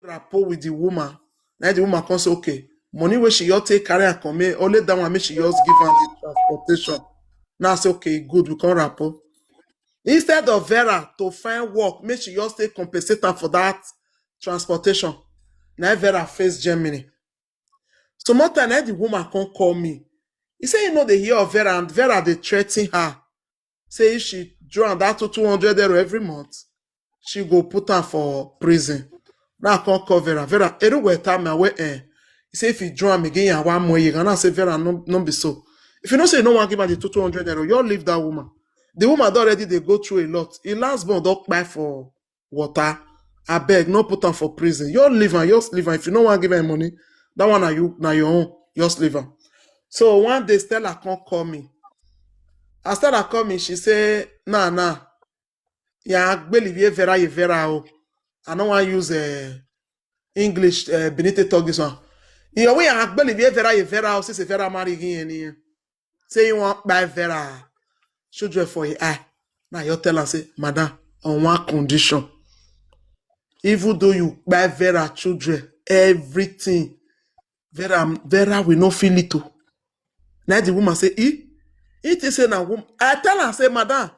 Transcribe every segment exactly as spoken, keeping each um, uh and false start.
rapport with the woman. Now the woman come say, okay, money wey she just take carry and come here, only that one make she just give am the transportation. Now I say, okay, good, we come rapport. Instead of Vera to find work, make she just take compensate am for that transportation. Now Vera face Germany. So more time, now the woman come call me. He say he no dey hear of Vera, and Vera dey threaten her. Say if she draw that two hundred euro every month, she go put am for prison. Now I come call Vera. Vera, eru weta me away eh. He say if he draw am again, I want more. You gonna say Vera no, no be so. If you know say you no want give her the two hundred euro, you leave that woman. The woman don already dey go through a lot. He last born don kpai for water. Abeg, no put am for prison. You leave am, just leave am. If you no want give her money, that one na you, na your own. Just leave am. So one day Stella come call me. As Stella call me, she say, nah, nah. Ya gbeli vie Vera ye Vera o. I no wan use uh, English uh, Benite talk this one. You know, we are gbeli vie Vera ye Vera o, since Vera marry again. Say you want buy Vera children for your eye. Now you tell her, say, madam, on one condition. Even though you buy Vera children, everything, Vera, Vera will not feel it too. Now the woman say, eh? He think say na woman. I tell her, say, madam,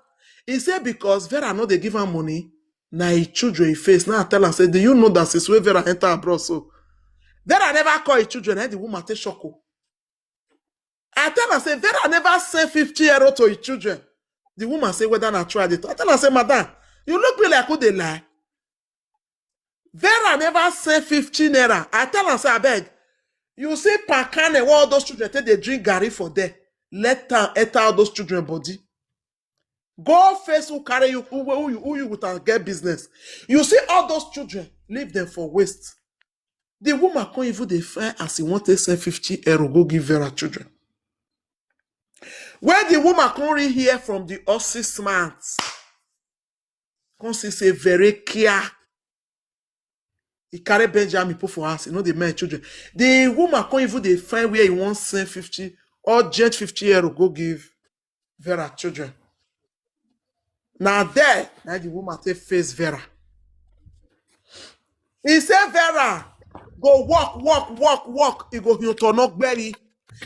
he say because Vera no dey give her money, na his children he face. Now I tell her, say, do you know that since when Vera enter abroad, so Vera never call his children, eh? The woman take shock. Oh. I tell her, say, Vera never send fifty euro to his children. The woman say, whether na try it. I tell her, say, madam, you look me like who dey lie. Vera never send fifty naira. I tell am say, abeg, you see pakane wey all those children take dey drink garri for there. Let am enter all those children body. Go face who carry you, who, who you, who you with am get business. You see all those children, leave them for waste. The woman come even dey find as he want to send fifty euro go give Vera children. When the woman come reach here from the office month, come see say Vera care. He carry Benjamin put for house. You know the men children. The woman come even dey find where he want send fifty, urgent fifty euro go give Vera children. Now there, now the woman take face Vera. He say Vera go work, work, work, work. He go hin to knock belly.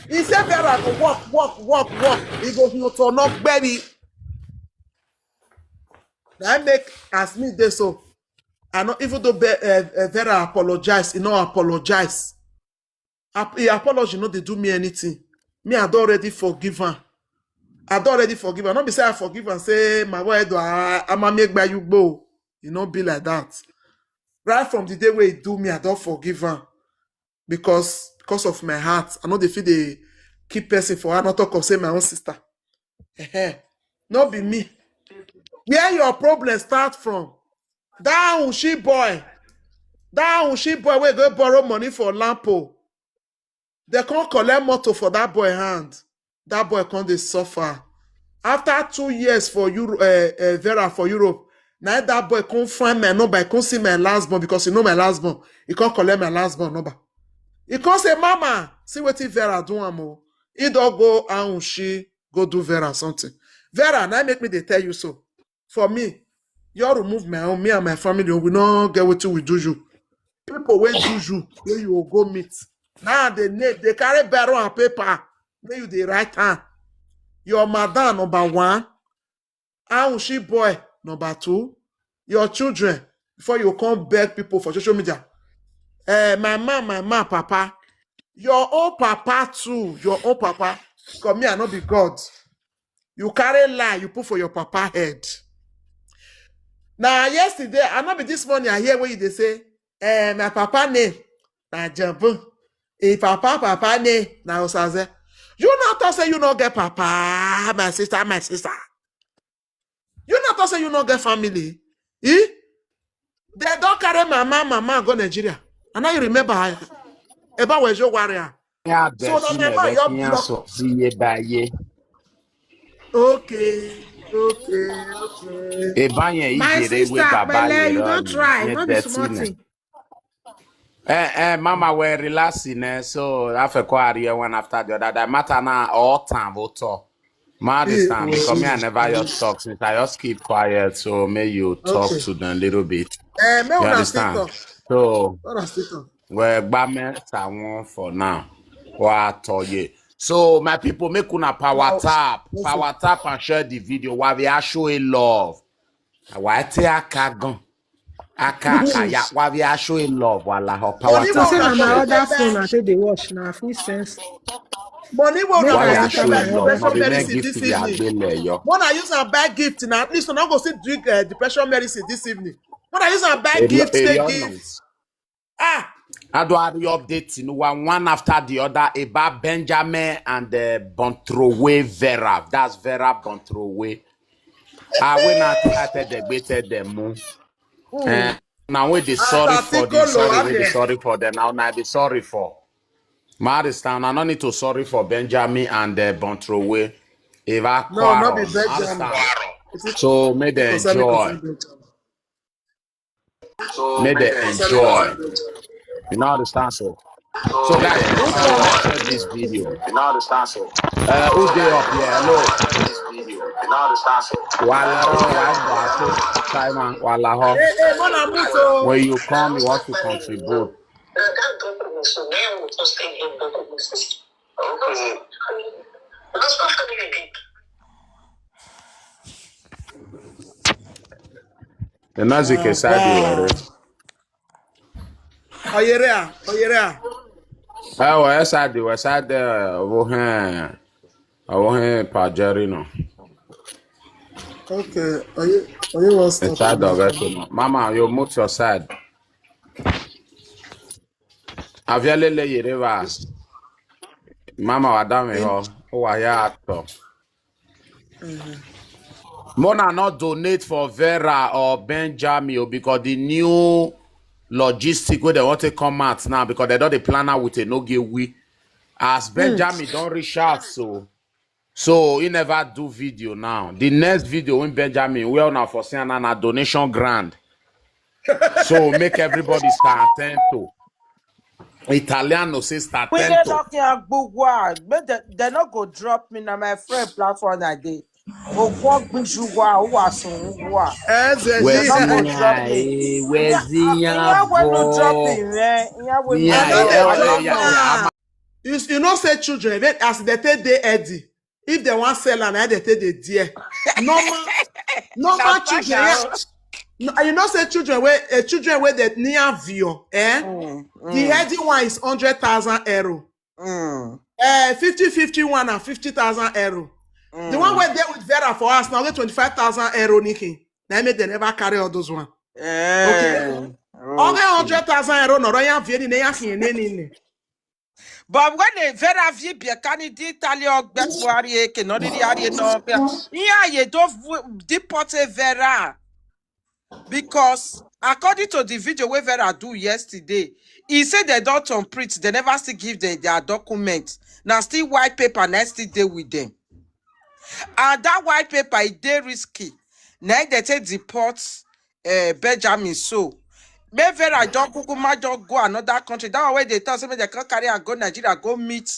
He say Vera go work, work, work, work. He go hin to knock belly. Now I make as me dey so. I know even though Be, uh, uh, Vera apologize, he no apologize. Ap- he apology no dey do me anything. Me, I don already forgive am. I don already forgive am. No be say I forgive am, say my boy do amami egba you go. E no be like that. Right from the day wey he do me, I don forgive am. Because because of my heart, I no dey fit dey keep person for her, not talk of say my own sister. Ehen. No be me. Where your problem start from? That Unshi boy. That Unshi boy wey go borrow money for Lampo. They come collect motor for that boy hand. That boy come dey suffer. After two years for Euro, uh, uh, Vera for Europe, now that boy come find my number, come see my last born because you know my last born. He come collect my last born number. He come say, mama, see wetin Vera do am o. He don go Unshi, go do Vera something. Vera, now make me dey tell you so. For me, you remove my own, me and my family, we no get wetin we do you. People wey do you, wey you go meet. Now they need, they carry barrel and paper. Then you dey write am. Your madam number one, Unshi boy number two, your children, before you come beg people for social media. Eh, my man, my man, papa. Your own papa too, your own papa. Because me, I no be God. You carry lie, you put for your papa head. Now, yesterday, I no be this morning, I hear what you dey say, eh, my papa name, na Jambu. If papa, papa name, na Osaze. You not talk say you no get papa, my sister, my sister. You not talk say you no get family. Eh? They don carry mama, mama go Nigeria. And now you remember her. Eba Wejo Warrior. Ya So bẹ̀sí that mẹ̀rẹ̀ mama, your kí á sọ sí iye báyé. Okay, okay, okay. Ìbá yẹn My ìjèrè wé sister, bàbá pẹ̀lẹ́, yẹn you rọ don ni. try, Yẹn no be dẹ̀tí small nẹ. thing. Eh, eh, mama were relaxing eh, so I fẹ́ kọ́ àríyá one after the other. That matter na all time we talk. My understand because me I never just talk since I just keep quiet, so may you talk Okay. To them a little bit. Eh, me You una still understand? Talk. So, What I still talk? Well, gbame someone for now. What are you? So, my people, make una power tap, power tap and share the video. Wa we are showing love. Wa te akagon. Aka aka ya. Wa we are showing love. Wala ho power Only Say tap na and my share. other phone I take dey watch na free sense. Money won't Make Wa I we have are enter showing my love. other No be phone. make medicine gift this we are evening. gbele yo. When I use and buy gift now, at least I'm not going to drink uh, depression medicine this evening. When I use and buy A lo- gift, a take lot gift. Ah, How do I update you know, one, one after the other about Benjamin and uh, Bontrowe Vera? That's Vera Bontrowe. I will not I tell them, we tell them. Mo. Eh, now we dey sorry for the Atatiko sorry, we dey Luwade. Sorry for them. Now, now they sorry for. Maristan, I don't need to sorry for Benjamin and uh, Bontrowe. If I No, not be quarrel, Benjamin. Maristan. It's So may they Concerning enjoy. Concerning Benjamin. May they enjoy. You know understand so. So guys, don't come and share this video. Uh, who they up here? Hello. Wala ho, wala ho. Time and wala ho. Hey, hey, mon amour, so When you come, you want to contribute. The music is sad, you already. Oyerea, Oyerea. Ah, ouais, ça dit, ouais, ça dit, euh, vous, hein, vous, hein, pas Jerry, non. Okay, Oye, Oye wants It's sad, okay, so, no. Mama, you mute your side. Avialele Yereva. Mama, Adam, ho. Oh, I have to. Mona not donate for Vera or Benjamin o, because the new logistic where they want to come out now because they don't the planner with a no give we. As Benjamin don't reach out, so so he never do video now. The next video when Benjamin well now for Sienna na donation grand. So make everybody start attention. Italiano say start We dey attention. talking agbugwa. But they, they not go drop me na my friend platform that day. Okwo Bijuwa, who was who are. Eze Where's Jesus. They not go Nya? drop Eh, me. Where's Yeah, yeah, when you drop Nya? me, man. Yeah, when you Nya? I know Eh, they eh, drop yeah, am. yeah. You, you know say children, even as they take dey heady, if they want sell am, na they take dey dear. Normal, normal children. Yeah. No, you know say children wey uh, children wey dey near view, eh? Mm, The mm, heady one is hundred thousand euro. mm. Uh, fifty fifty one and fifty thousand euro. The one Mm. wey dey with Vera for us now get twenty five thousand euro, Nikki. Na make they never carry all those one. Eh, Only okay. Hundred thousand euro no royal view ni ya fi ni ni. But when a Vera V be can di Italy ogbe buari eke no di ari no be. Yeah, you don't deport a Vera. Because according to the video wey Vera do yesterday, he said they don't turn print, they never still give them their document. Now still white paper, now still dey with them. And that white paper, e dey risky. Now they take deport uh, Benjamin. So, may Vera don kukuma don go another country. That one wey they tell say make they come carry and go Nigeria, go meet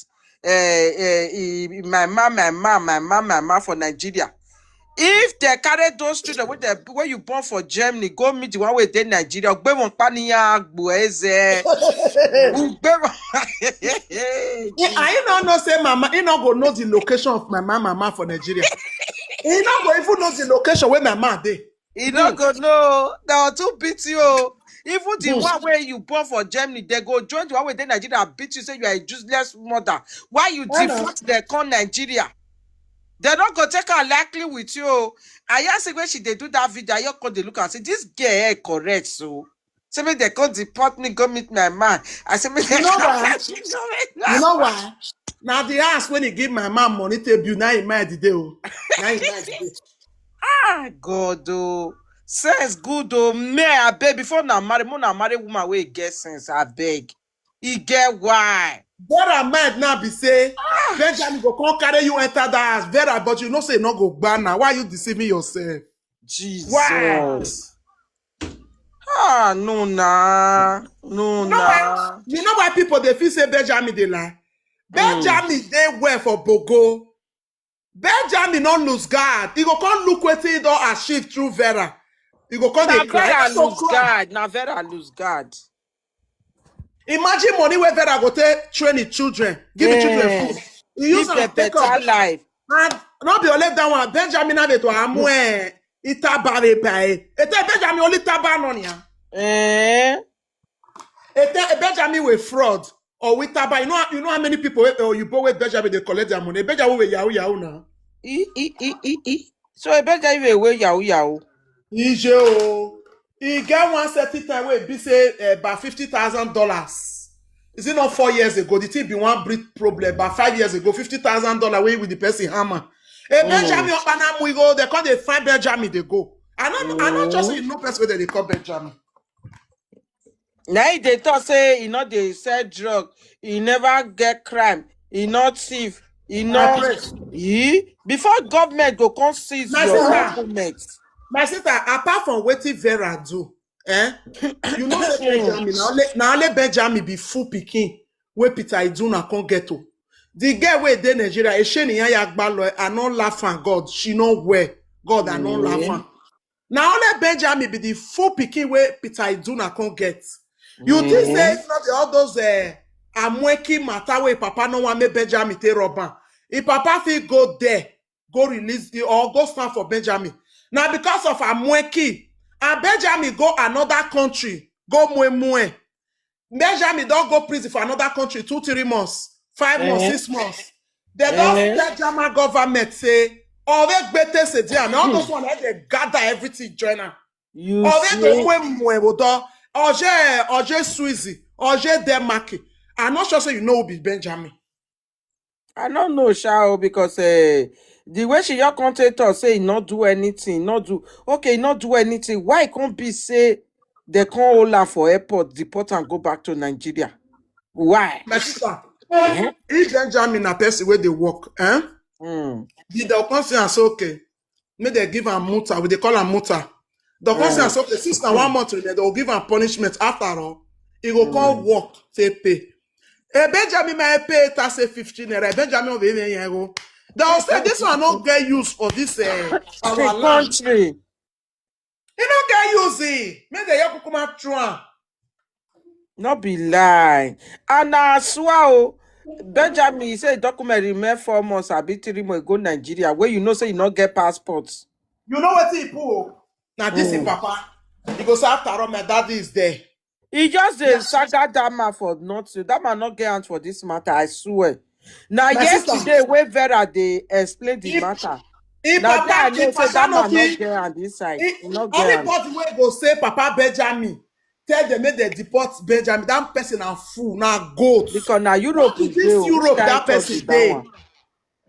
uh, uh, my mom, my mom, my mom, my mom for Nigeria. If they carry those children wey they wey you born for Germany, go meet the one wey dey Nigeria. Ogbe won pa ni agbo eze. Ogbe won. Yeah, I no know say mama, he no go know the location of my mama, mama for Nigeria. He no go even know the location where my mama dey. You no go know. They are too beat you. Even the one where you born for Germany, they go join the one where they Nigeria beat you, say you are a useless mother. Why you Why not? Deport they come Nigeria? They don't go take her likely with you. I ask when she they do that video, I come they look and say this girl eh, correct so. Say me they come deport me, go meet my man. I say me they You know come why? meet my You know man. Why? Now the ass when he give my mom money to build now in my day. Oh. Now in my day. Ah, God oh. Sense good oh. Me I beg before na marry, mo na marry woman wey get sense. I beg. E get why. Vera mind now be say Benjamin go come carry you enter that house. Vera, but you know say no go ban now. Why you deceiving yourself? Jesus. Ah, no na. No You know why? Na. You know why people they feel say Benjamin they lie? Benjamin they well for Bogo. Benjamin not lose guard. He go come look wetin he don achieve through Vera. He go come Na dey cry. Vera He go lose cry. Guard. Na Vera lose guard. Imagine money wey Vera go take train him children, give him children food. He use am take up. Life. And no be only that one, Benjamin have it to amue itaba repa e. Ete Benjamin only taba no nia. Eh? Ete Benjamin wey fraud or with taba. You know, you know how many people wey, or you go with Benjamin, they collect their money. Benjamin wey yahoo yahoo now. E, e, e, e, e. So e Benjamin wey yahoo yahoo. Ije o. E get one certain time wey be say, eh, about fifty thousand dollars. Is it not four years ago? The thing be one brief problem. About five years ago, fifty thousand dollar wey with the person hammer. Eh, Benjamin Okpana Muigo, they come dey find Benjamin, they go. I no, I no just say you know person wey they call Benjamin. Now they talk say he not dey sell drug, he never get crime, he not thief, he not he before government go come seize your documents. My sister, apart from wetin Vera do, eh? You know say Benjamin, na only, na only Benjamin be full pikin wey Peter Iduna come get o. The girl wey dey Nigeria, Esheni Yaya Gbalo, I no laugh am, God, she no well. God, I no laugh am. Na only Benjamin be the full pikin wey Peter Iduna come get. You think say if not all those, eh, Amweki matter wey papa no wan make Benjamin take rub am, if papa fit go there, go release the, or go stand for Benjamin. Na because of Amweki, and Benjamin go another country, go mue mue. Benjamin don go prison for another country two, three months, five months, six months. They don tell German government say, "Oh, they better say there." Now all those one, eh, they gather everything, join am. You Oh, they see? Go mue mue, Oje, Oje Suizi, Oje Denmark. I'm not sure say you know who be Benjamin. I don't know, Shao, because, eh, the way she your contact us say he not do anything, not do okay, he not do anything. Why it can't be say they can't hold her for airport, deport and go back to Nigeria? Why? My sister, if Benjamin na person where they work, eh? Mm. The they'll come say, "Say, okay, make they give am muta." We dey call am muta. The come say, "Say, okay, since na one month remain, they'll give am punishment." After all, he go come work, take pay. Eh, Benjamin might pay tax say fifteen naira. Benjamin will be even here go. They'll say this one no get use for this, eh, our land. Country. He no get use. Make the young kukuma throw am. No be lie. And I swear, oh, Benjamin, he say document remain four months, abi three months, go Nigeria, where you know say you no get passport. You know what he pull? Now this is papa. He goes, "After all, my daddy is there." He just dey saga that man for nothing. That man not get hand for this matter, I swear. Now yesterday, when Vera dey explain the matter, now that I know say that man not get hand this side. He not get hand. Anybody wey go say Papa Benjamin, tell them make they deport Benjamin. That person na fool, na goat. Because now Europe is this Europe, that person dey.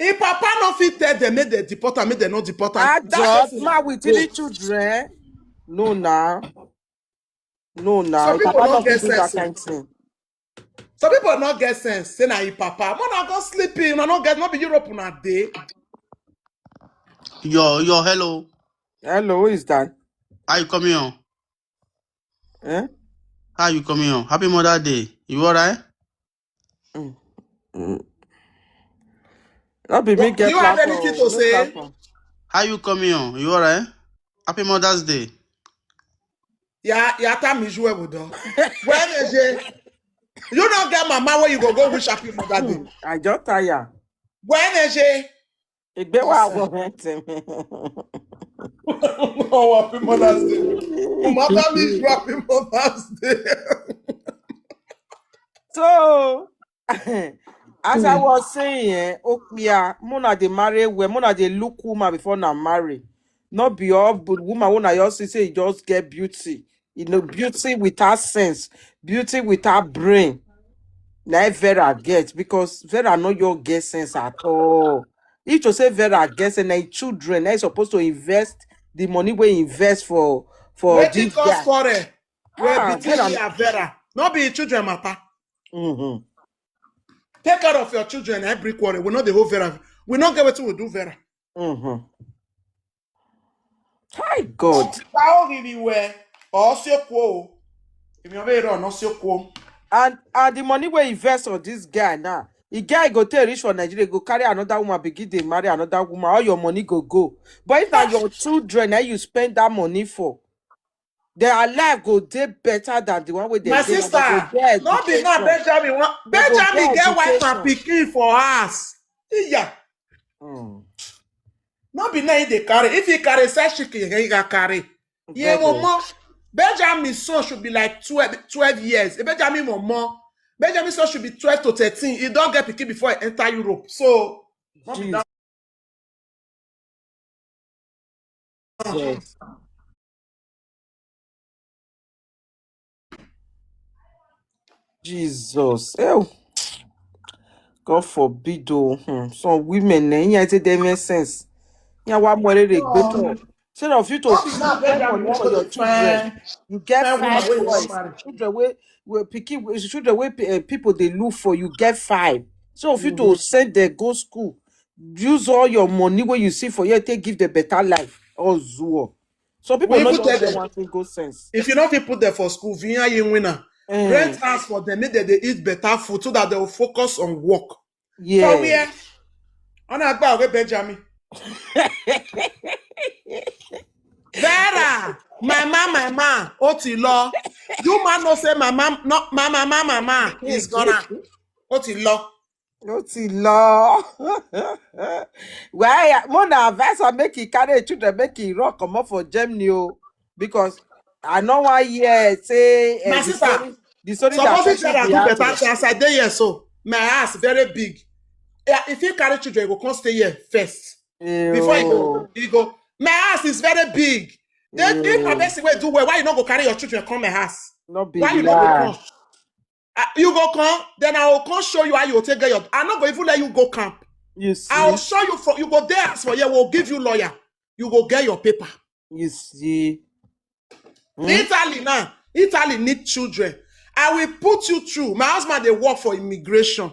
If papa no fit tell them make they deport am, make they no deport am. That person man with three children. No, now. No, now. Some people no get sense. Some people no get sense. Say na him papa. Mona go sleeping. Una no get, no be Europe una dey. Yo, yo, hello. Hello, who is that? How you coming on? Eh? How you coming on? Happy Mother's Day. You all right? Mm. Mm. Not be me get. Do you have anything to say? How you coming on? You all right? Happy Mother's Day. Yeah, yeah, time is well done. When is it? You don't get mama where you go go wish happy Mother's Day. Hmm, I just tire. When is it? Igbe wa wo hete mi. Oh, happy Mother's Day. Mother me, happy Mother's Day. So, as I was saying, eh, Okpia, mona dey marry well, mona dey look woman before na marry. Not be all woman wanna just say, say you just get beauty. You know, beauty without sense, beauty without brain. Na Vera get, because Vera no your get sense at all. If to say Vera get sense, na him children, na him supposed to invest the money wey invest for, for this guy. Quarrel. Wey between me and Vera. No be children matter. Mm-hmm. Take care of your children, every quarrel. We no dey hold Vera. We no get wetin we do Vera. Mm-hmm. Hi, God. Bao give you where? Or Siokwo. If you ever run, no Siokwo. And, and the money wey invest on this guy now, the guy go take reach for Nigeria, go carry another woman, begin dey marry another woman. All your money go go. But if na your children, now you spend that money for. Their life go dey better than the one wey they My dey. And they sister, go get no be now education. Benjamin want They go Benjamin get get wife and education. Pikin for house. Yeah. Mm. No be now he dey carry. If he carry, say she can he can carry. Yeah, Very. Momo. Benjamin's son should be like twelve, twelve years. Eh, Benjamin Momo. Benjamin's son should be twelve to thirteen. He don't get Pikin before he enter Europe. So, no be Jeez. now. Yes. Jesus. Ew. God forbid, oh. Hmm. Some women, eh, yeah, say they make sense. Yeah, what more they go to? Instead of you to What is that spend Benjamin money want for to your define? children, you get Find woman five wey you wan boys, marry. Children wey, wey pikin, children wey pe- eh, people they look for, you get five. So if you to Mhm. send them go school, use all your money wey you see for here, take give them better life. Or zuo. Some people We no even tell just get them, one single sense. if you no fit put them for school, Vinya Yinwina, Eh, rent house for them, make them they eat better food so that they will focus on work. For where? yes. On Agba Oge Benjamin. Vera, my man, my man, Otilo. You man no say my man, no, my mama, my man is gonna. Otilo. Otilo. Why? Mona advice am make he carry children, make he run comot for Germany o, because I no wan hear say, eh, My the sister, story, the story that supposing person Sarah dey do act better of. thing as I dey here so, my house very big. Yeah, if he carry children, he go come stay here first. Before he go, Oh, he go. My house is very big. Then if a oh, person wey do well, why you no go carry your children come my house? no be Why you no go come? lie. Ah, you go come, then I will come show you how you take get your. I no go even let you go camp. You I will see, show you for you go there as for here. We'll give you lawyer. You go get your paper. you see. Hmm? Italy now, Italy need children. I will put you through. My husband they work for immigration.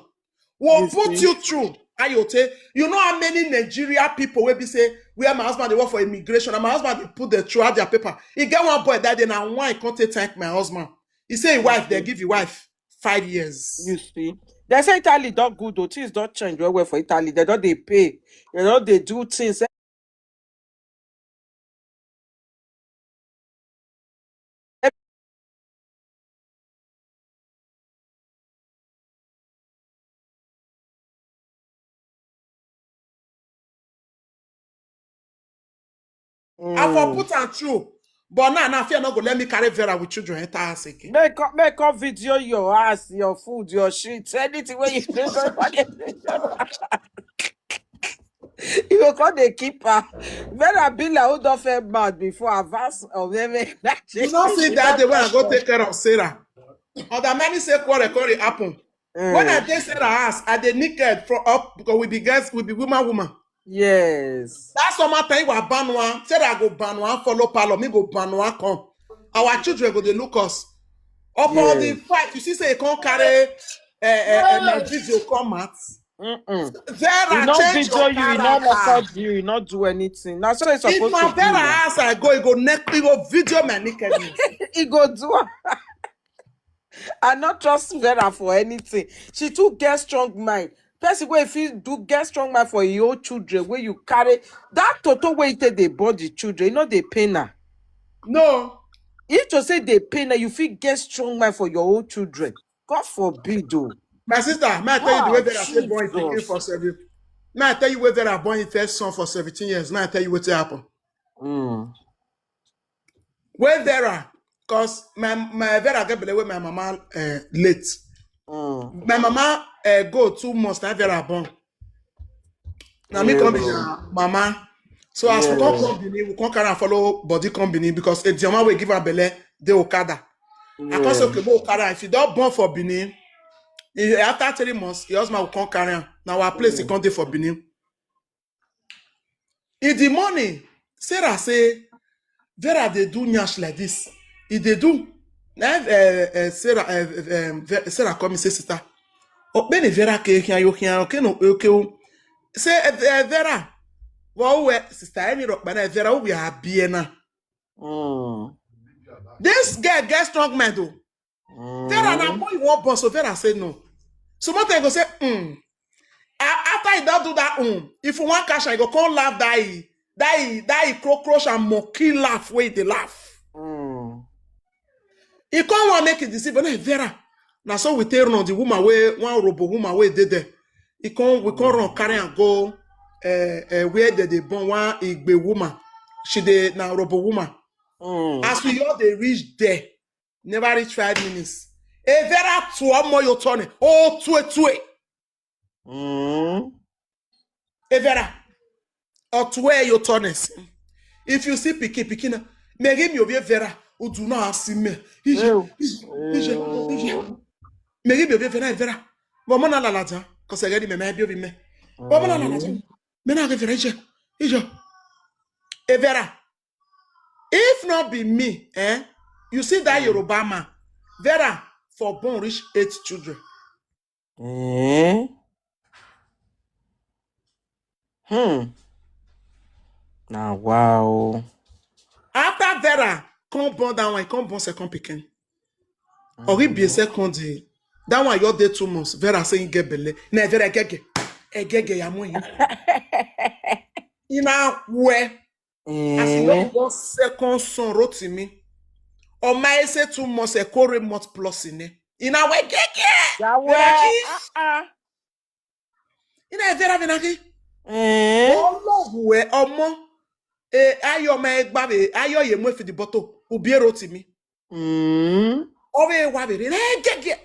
We'll You put see. you through. Ayote, you know how many Nigeria people will be say where my husband they work for immigration and my husband they put the throughout their paper. He get one boy that day now why he can't take thank my husband. He say his You wife they see. give his wife five years. You see. They say Italy don't good though. Things don't change well well for Italy. They don't they pay. They don't they do things. I for Mm. put am through. But now, now fear not go let me carry Vera with children enter house again. Make up, make up video your ass, your food, your shit, anything where you do. You go call the keeper. Vera be like who don't feel mad before advance of every You not see that day when I go take care of Sarah. Other many say quarrel quarrel happen. When I Mm. take Sarah house, I dey naked for up because we be girls, we be woman woman. Yes. That's what my time we ban one. Sarah go ban one, follow Palo, me go ban one come. Our children go they look us. Upon the Yes. fight, you see say you can't carry a, a, a, a video come out. Mm-mm. Vera, He not change video your you, he not character. record you, he not do anything. That's what it's If supposed my to be Vera now. house I go, he go neck, he go video my nakedness. He go do. I not trust Vera for anything. She too get strong mind. Person wey fit do get strong mind for your own children wey you carry. That toto wey take dey born the children, you know they pain her. No, If to say they pain her, you fit get strong mind for your own children. God forbid, oh. My sister, may I tell you the way Wow, Vera say born his pikin for Jesus. seven. May I tell you where Vera born his first son for seventeen years. May I tell you what happen. Mm. Where Vera, cause my my Vera get belle with my mama uh, late. Mm. My mama uh, go two months now Vera born. Now me come be Yeah. her mama. So as we come Yeah. come Benin, we come carry and follow body come Benin because it's the mama will give her belle the Okada. I come say Yeah. okay, but Okada if you don't born for Benin, eh, after three months, your husband will come carry am. Now our place he Mm. come dey for Benin. In the morning, Sarah say, Vera dey do nyash like this. He dey do. Now uh, uh, Sarah uh, um, Ve- Sarah come and say sister. Oh, when Vera ke here, you here, okay no, okay. Oh. Say uh, uh, Vera, well, well, sister, any rock, but Vera, we are Biena. Mm. This girl get strong mind though. Vera na Mm. boy you want boss, so Vera say no. So what I go say, mm. A- After he don't do that, mm, if you want cash, I go come laugh that he, that he, that he cro- crush and monkey laugh where they laugh. Mm. He come wan make e deceive na Vera. Na so we take run the woman wey, one Urhobo woman wey dey there. He come, we come run carry am go uh, uh, where they dey born one Igbe woman. She dey na Urhobo woman. Mm. As we all dey reach there, never reach five minutes. E Vera tuo mo yo tone. Oh, tue tue. Mm. E Vera. Or tue yo tones. If you see pikin, pikin, na, megi mi ovie Vera. Udu na asime. Ije, Ew. ije, ije, ije. Megi mi ovie Vera, Vera. Vamos na lalaja. Kose gani me me bi ovi me. Vamos na lalaja. Me na ke Vera ije. Ije. E Vera. If not be me, eh? You see that Yoruba man, Vera for born reach eight children. Eh? Hmm. Na wow. After Vera come born that one, come born second pikin. Or he be a second day. That one your day two months. Vera saying get belle. Na Vera egege. Egege ya mo yin. Ina we. As you Eh? Know, one second son wrote to me. O ma ese two months, a quarter month plus in it. Ina we egege. Yahweh. Vera ki- Ah, ah. Ina Vera Vera ki. Eh? Ọlọ́run ẹ ọmọ. Eh, ayọ̀ ọmọ ẹ gbà mí. Ayọ̀ yẹ mú fi the bottle. Ubi èrò tì mí. Mm. Ove wa bere. Eh, gege.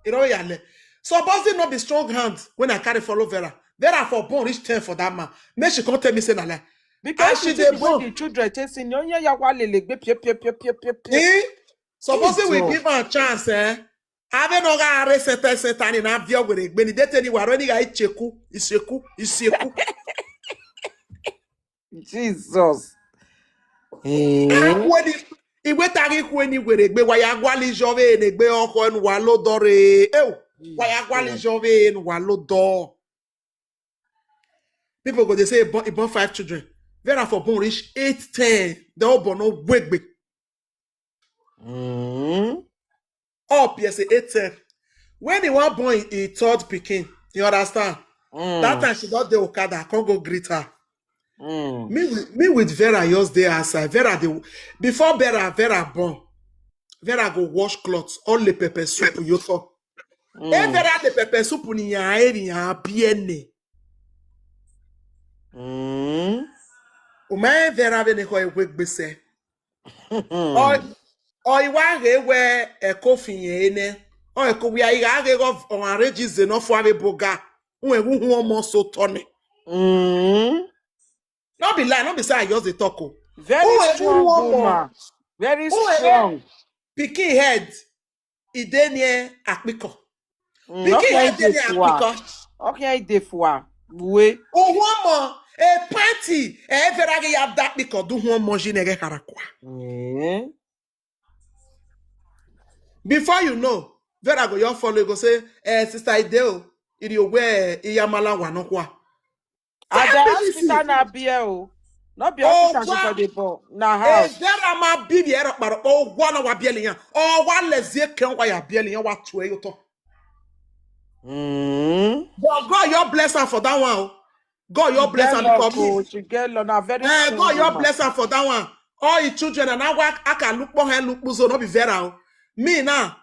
Iro ya le. Suppose it not be strong hand when I carry follow Vera. Vera for born reach ten for that man. Make she come tell me say na lie. Because As she she dey dey born. The children chasing you, yeah, yeah, wa lele gbe pie, pie, pie, pie, pie, pie. Eh? Suppose we Jesus. Give her a chance, eh? Ave no ga are sete setani na vio were gbe ni dete ni waro ni ga icheku, iseku, iseku. Jesus. Eh? Akweni, iwe tagi kweni were gbe wa ya gwali jove ne gbe oko en wa lo dore. Ew, wa ya gwali jove en wa lo do. People go dey say e born, e born five children. Vera for born reach eight, ten. They all born no wegbe. Mm. Up, yes, eight, ten. When he wan born e third pikin, you understand? Mm. That time she don dey Okada, I come go greet her. Mm. Me with, me with Vera just dey outside. Vera dey, before Vera, Vera born, Vera go wash cloth, all the pepper soup, you talk. Mm. E Vera the pepper soup ni ya eri ya biene. Mm. O ma e Vera be ne ko e gbe gbese. O, o iwa ge we e ko fin ye ne. O e ko wi a iga ge go o arrange ze no fo ave boga. Un e wu hu omo so tone. Mm. No be lie, no be say I just dey talk o. Very Who e strong wu omo? Woman. Very Who e strong. Pikin head, e dey near akpiko. Mm, Pikin okay, head dey dey near for her. Akpiko. Okay, I dey for her. We. Wu omo, e panty, e Vera ge ya da akpiko, du hu omo ji ne ge karakwa. Mm. Before you know, Vera go your follow, go say, eh, sister, I dey o. Iri owe, iyamala wa no kwa. And the Family hospital see. Na beer o. Not be Oh, hospital she wow. For the ball. Na Eh, house. Vera ma bibi ero kparo. Oh, wa na wa bieli yan. Oh, wa lezie ken wa ya bieli yan, wa tue yo to. Mm. But God, your bless her for that one o. God, your She bless get her luck because me. O. She get luck. Na very Eh, strong God, your woman. Bless her for that one. All your children and I work, I can look for her, look buzo, no be Vera o. Me now,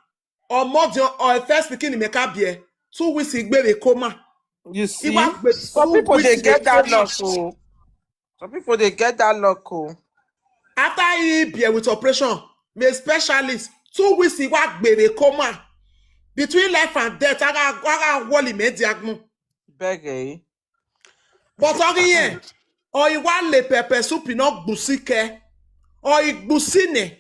or more than, or first pikin me ka be. Two weeks he gave a coma. You He see? was with Some two people, weeks they in get a that coma. Luck o. Some people, they get that luck o. After he be with operation, me specialist, two weeks he was baby coma. Between life and death, I got, I got wally me diagmo. Beg, eh? But again, or he want le pepper soup, he not busike. Or he busine.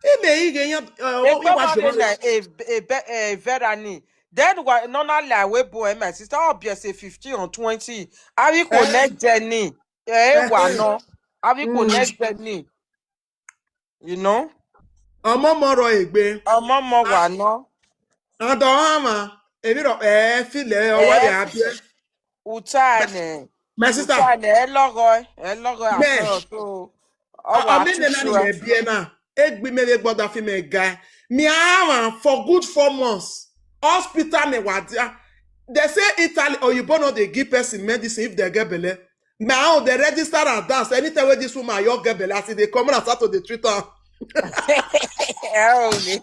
He may he get, uh, They he was come out in the like a, a, be- a Vera ni. Then why, no, not like we boy, my sister, obviously fifteen or twenty. How we Eh? Connect journey? Eh, Eh, wa eh. No. How we Mm. Connect journey? You know? Ọmọ mọrọ egbe. Ọmọ mọ wa no. Adọ ama. Ebi rọ eh file ọwọ Eh, ya bie. Uta ne. My sister. Uta ne, ẹ lọ́rọ̀, ẹ lọ́rọ̀ Me. Àfẹ́ ọ̀tọ̀. I, Ọwọ́ I mean, the àtúnṣe. Nani me bie na. Egbi me the brother fi me guy. Me ama for good four months. Hospital me wa dia. They say Italy or you born no dey give person medicine if they get belle. Now they register and dance. Anytime where this woman you get belle, as they come and start to dey treat her. Ẹ ò lè.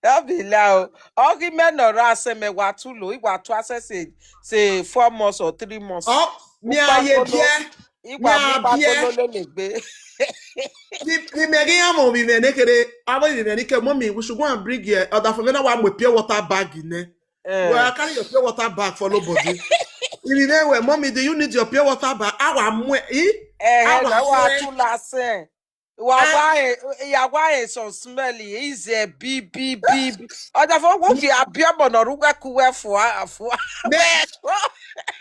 Don't be loud. Argument or ase me wa too low. Iwa to ase say say four months or three months. Oh, mi aye bie. Iwa mi Yeah, pa yeah. Kolo le le gbe. Mi mi me gi amo mi me ne kere. Abo mi me ni ke mommy, we should go and bring here. Other for me now, I'm with pure water bag in there. Eh. Well, I carry your pure water bag for nobody. If you there, well, mommy, do you need your pure water bag? Our mwe, eh? Eh, Our na wa mwe. too la se. Wa Ah. wa e ya wa e so smelly. Is a B B B B. Other for what you are be able no ruga kuwe for for. Me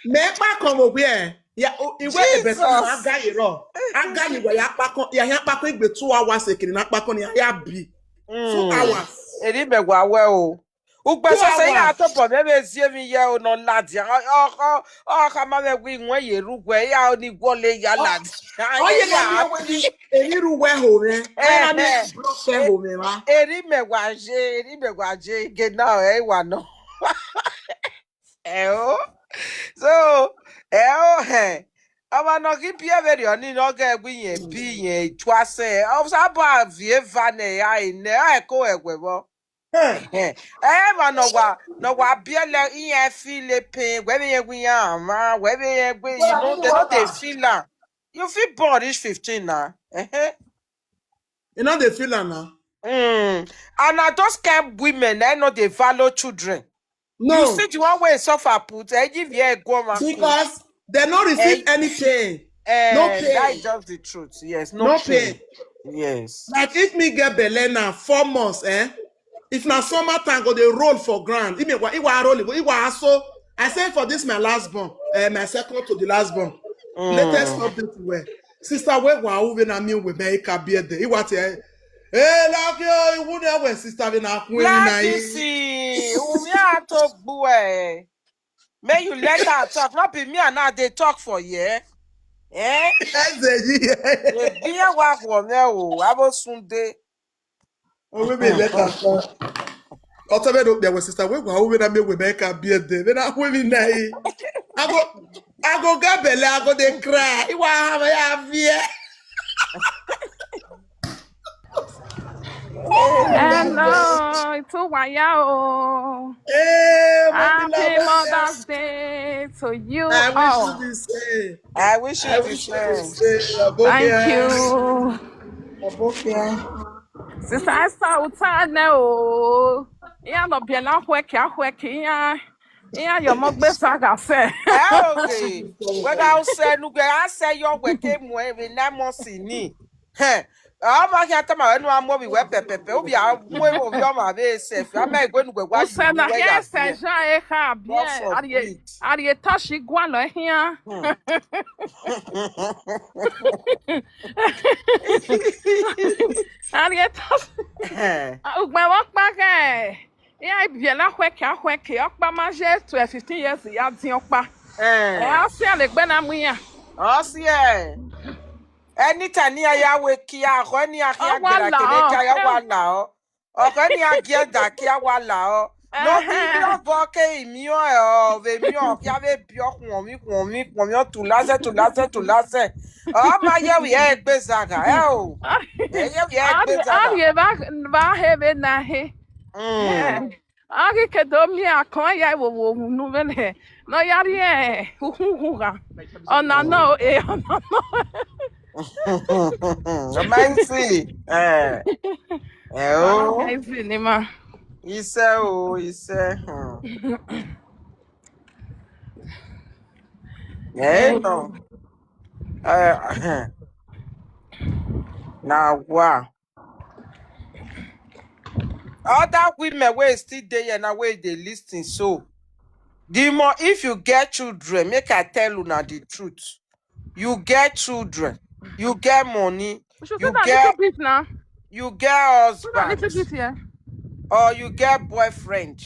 me pa come over here. Ya iwe ebe Jesus. Aga iro. Aga ni we ya pa kon, ya ya pa kon igbe two hours ekiri na pa kon ni ya bi. Two Mm. Hours. Eri me wa we o. Ugbe Two so se ya hours. to po me be zie mi ye o no ladi. O o o ka ma me wi nwe ye rugwe ya o ni gwo le ya ladi. Oh, yeah, Ya yeah, yeah. Eni ru we ho me. Ena mi Eh, bro se ho me ma. Eri me wa je, eri me wa je ge na e wa no. Eh o. So, eh o he. Ama no ki pie very oni no ge gbi yen bi yen twa se. O sa ba vie va ne ya ine e ko egwe bo. Eh. Eh, eh, ma no wa no wa bie le iye feel le pain. We be ye gbi ya ma, we be ye gbi you know they no dey feel am. You fit born reach fifteen na. Eh. You know they feel am now. Mm. And na those kind women I know they value children. You No, see the one wey suffer put, eh, give ye go man. because they no receive Eh, anything. Eh, No that pain. Is just the truth. Yes, no No pain. Pain. Yes. Like if me get belle now four months, eh? If na summer time, go dey roll for ground. If me wa, if wa roll, if wa so. I say for this my last born, eh, my second to the last born. Latest Mm. Update we. Sister, we wa uwe na mi we me ka be there. Iwa te. Eh, like yo, iwu na we sister we na queen na Black yi. Kissy, Umi Atogbu eh. May you let her talk. Not be me and her they talk for yeah. Eh? Eze yi. Ye biye wa wo me o. Abo Sunday. Oh, we be let her talk. Oto be do there we sister, we wa uwe na mi we me ka be there. We na we mi na yi. I go, I go get belle, I go dey cry. Iwa have ya fear. Hello, it's Uwaya o. Hey, mommy Happy love. Mother's Day to you I wish all. You the same. I wish you I the wish you the same. Same. Thank Abokia. You. Abokia. Sister Esther Utane o. Iya no biela hweke ahweke iya. Iya yo mo gbe saga se. Eh, okay. When I say no, I say your work came with me, na mo si ni. Hey, I'm not here to my no more be where pepe. Obi a mo mo bi o ma be safe. I may go no gwa. Usa na he se ja e ha bie. God Arie forbid. arie tashi gwa lo hia. Hmm. Arie tashi. Eh, Ugbe wo pa ke. Ya biela hweke ahweke okpa ma je to fifteen years ya din okpa. Eh, eh. Asia le gbe na mu ya. Osi eh. Anytime ni aya we ki a ko ni a ki a Awa gbera la kere o. ki aya wa la o. O ko ni a ki da ki a wa la o. No ki mi Ehe. o bo ke mi o e o ve mi o ki a ve bi o kun mi kun mi kun mi o tu la se tu la se tu la se. O ma ye wi e gbe zaga e o. E ye wi e gbe Ari zaga. ari ba ba he be na he. Mm. Ari ke do mi a kan ya wo wo nu be ne. No ya ri e hu hu hu ga. Ona no e ona no. Mighty. Eh. Eh o. Ai ni ma. Ise o ise. Hmm. Eh no. Eh. Na wa. Other women wey still dey here now wey dey listen so. The more if you get children, make I tell una the truth. You get children, you get money, We should you sit down a get little bit now. You get Sit down a little husband bit here. Or you get boyfriend.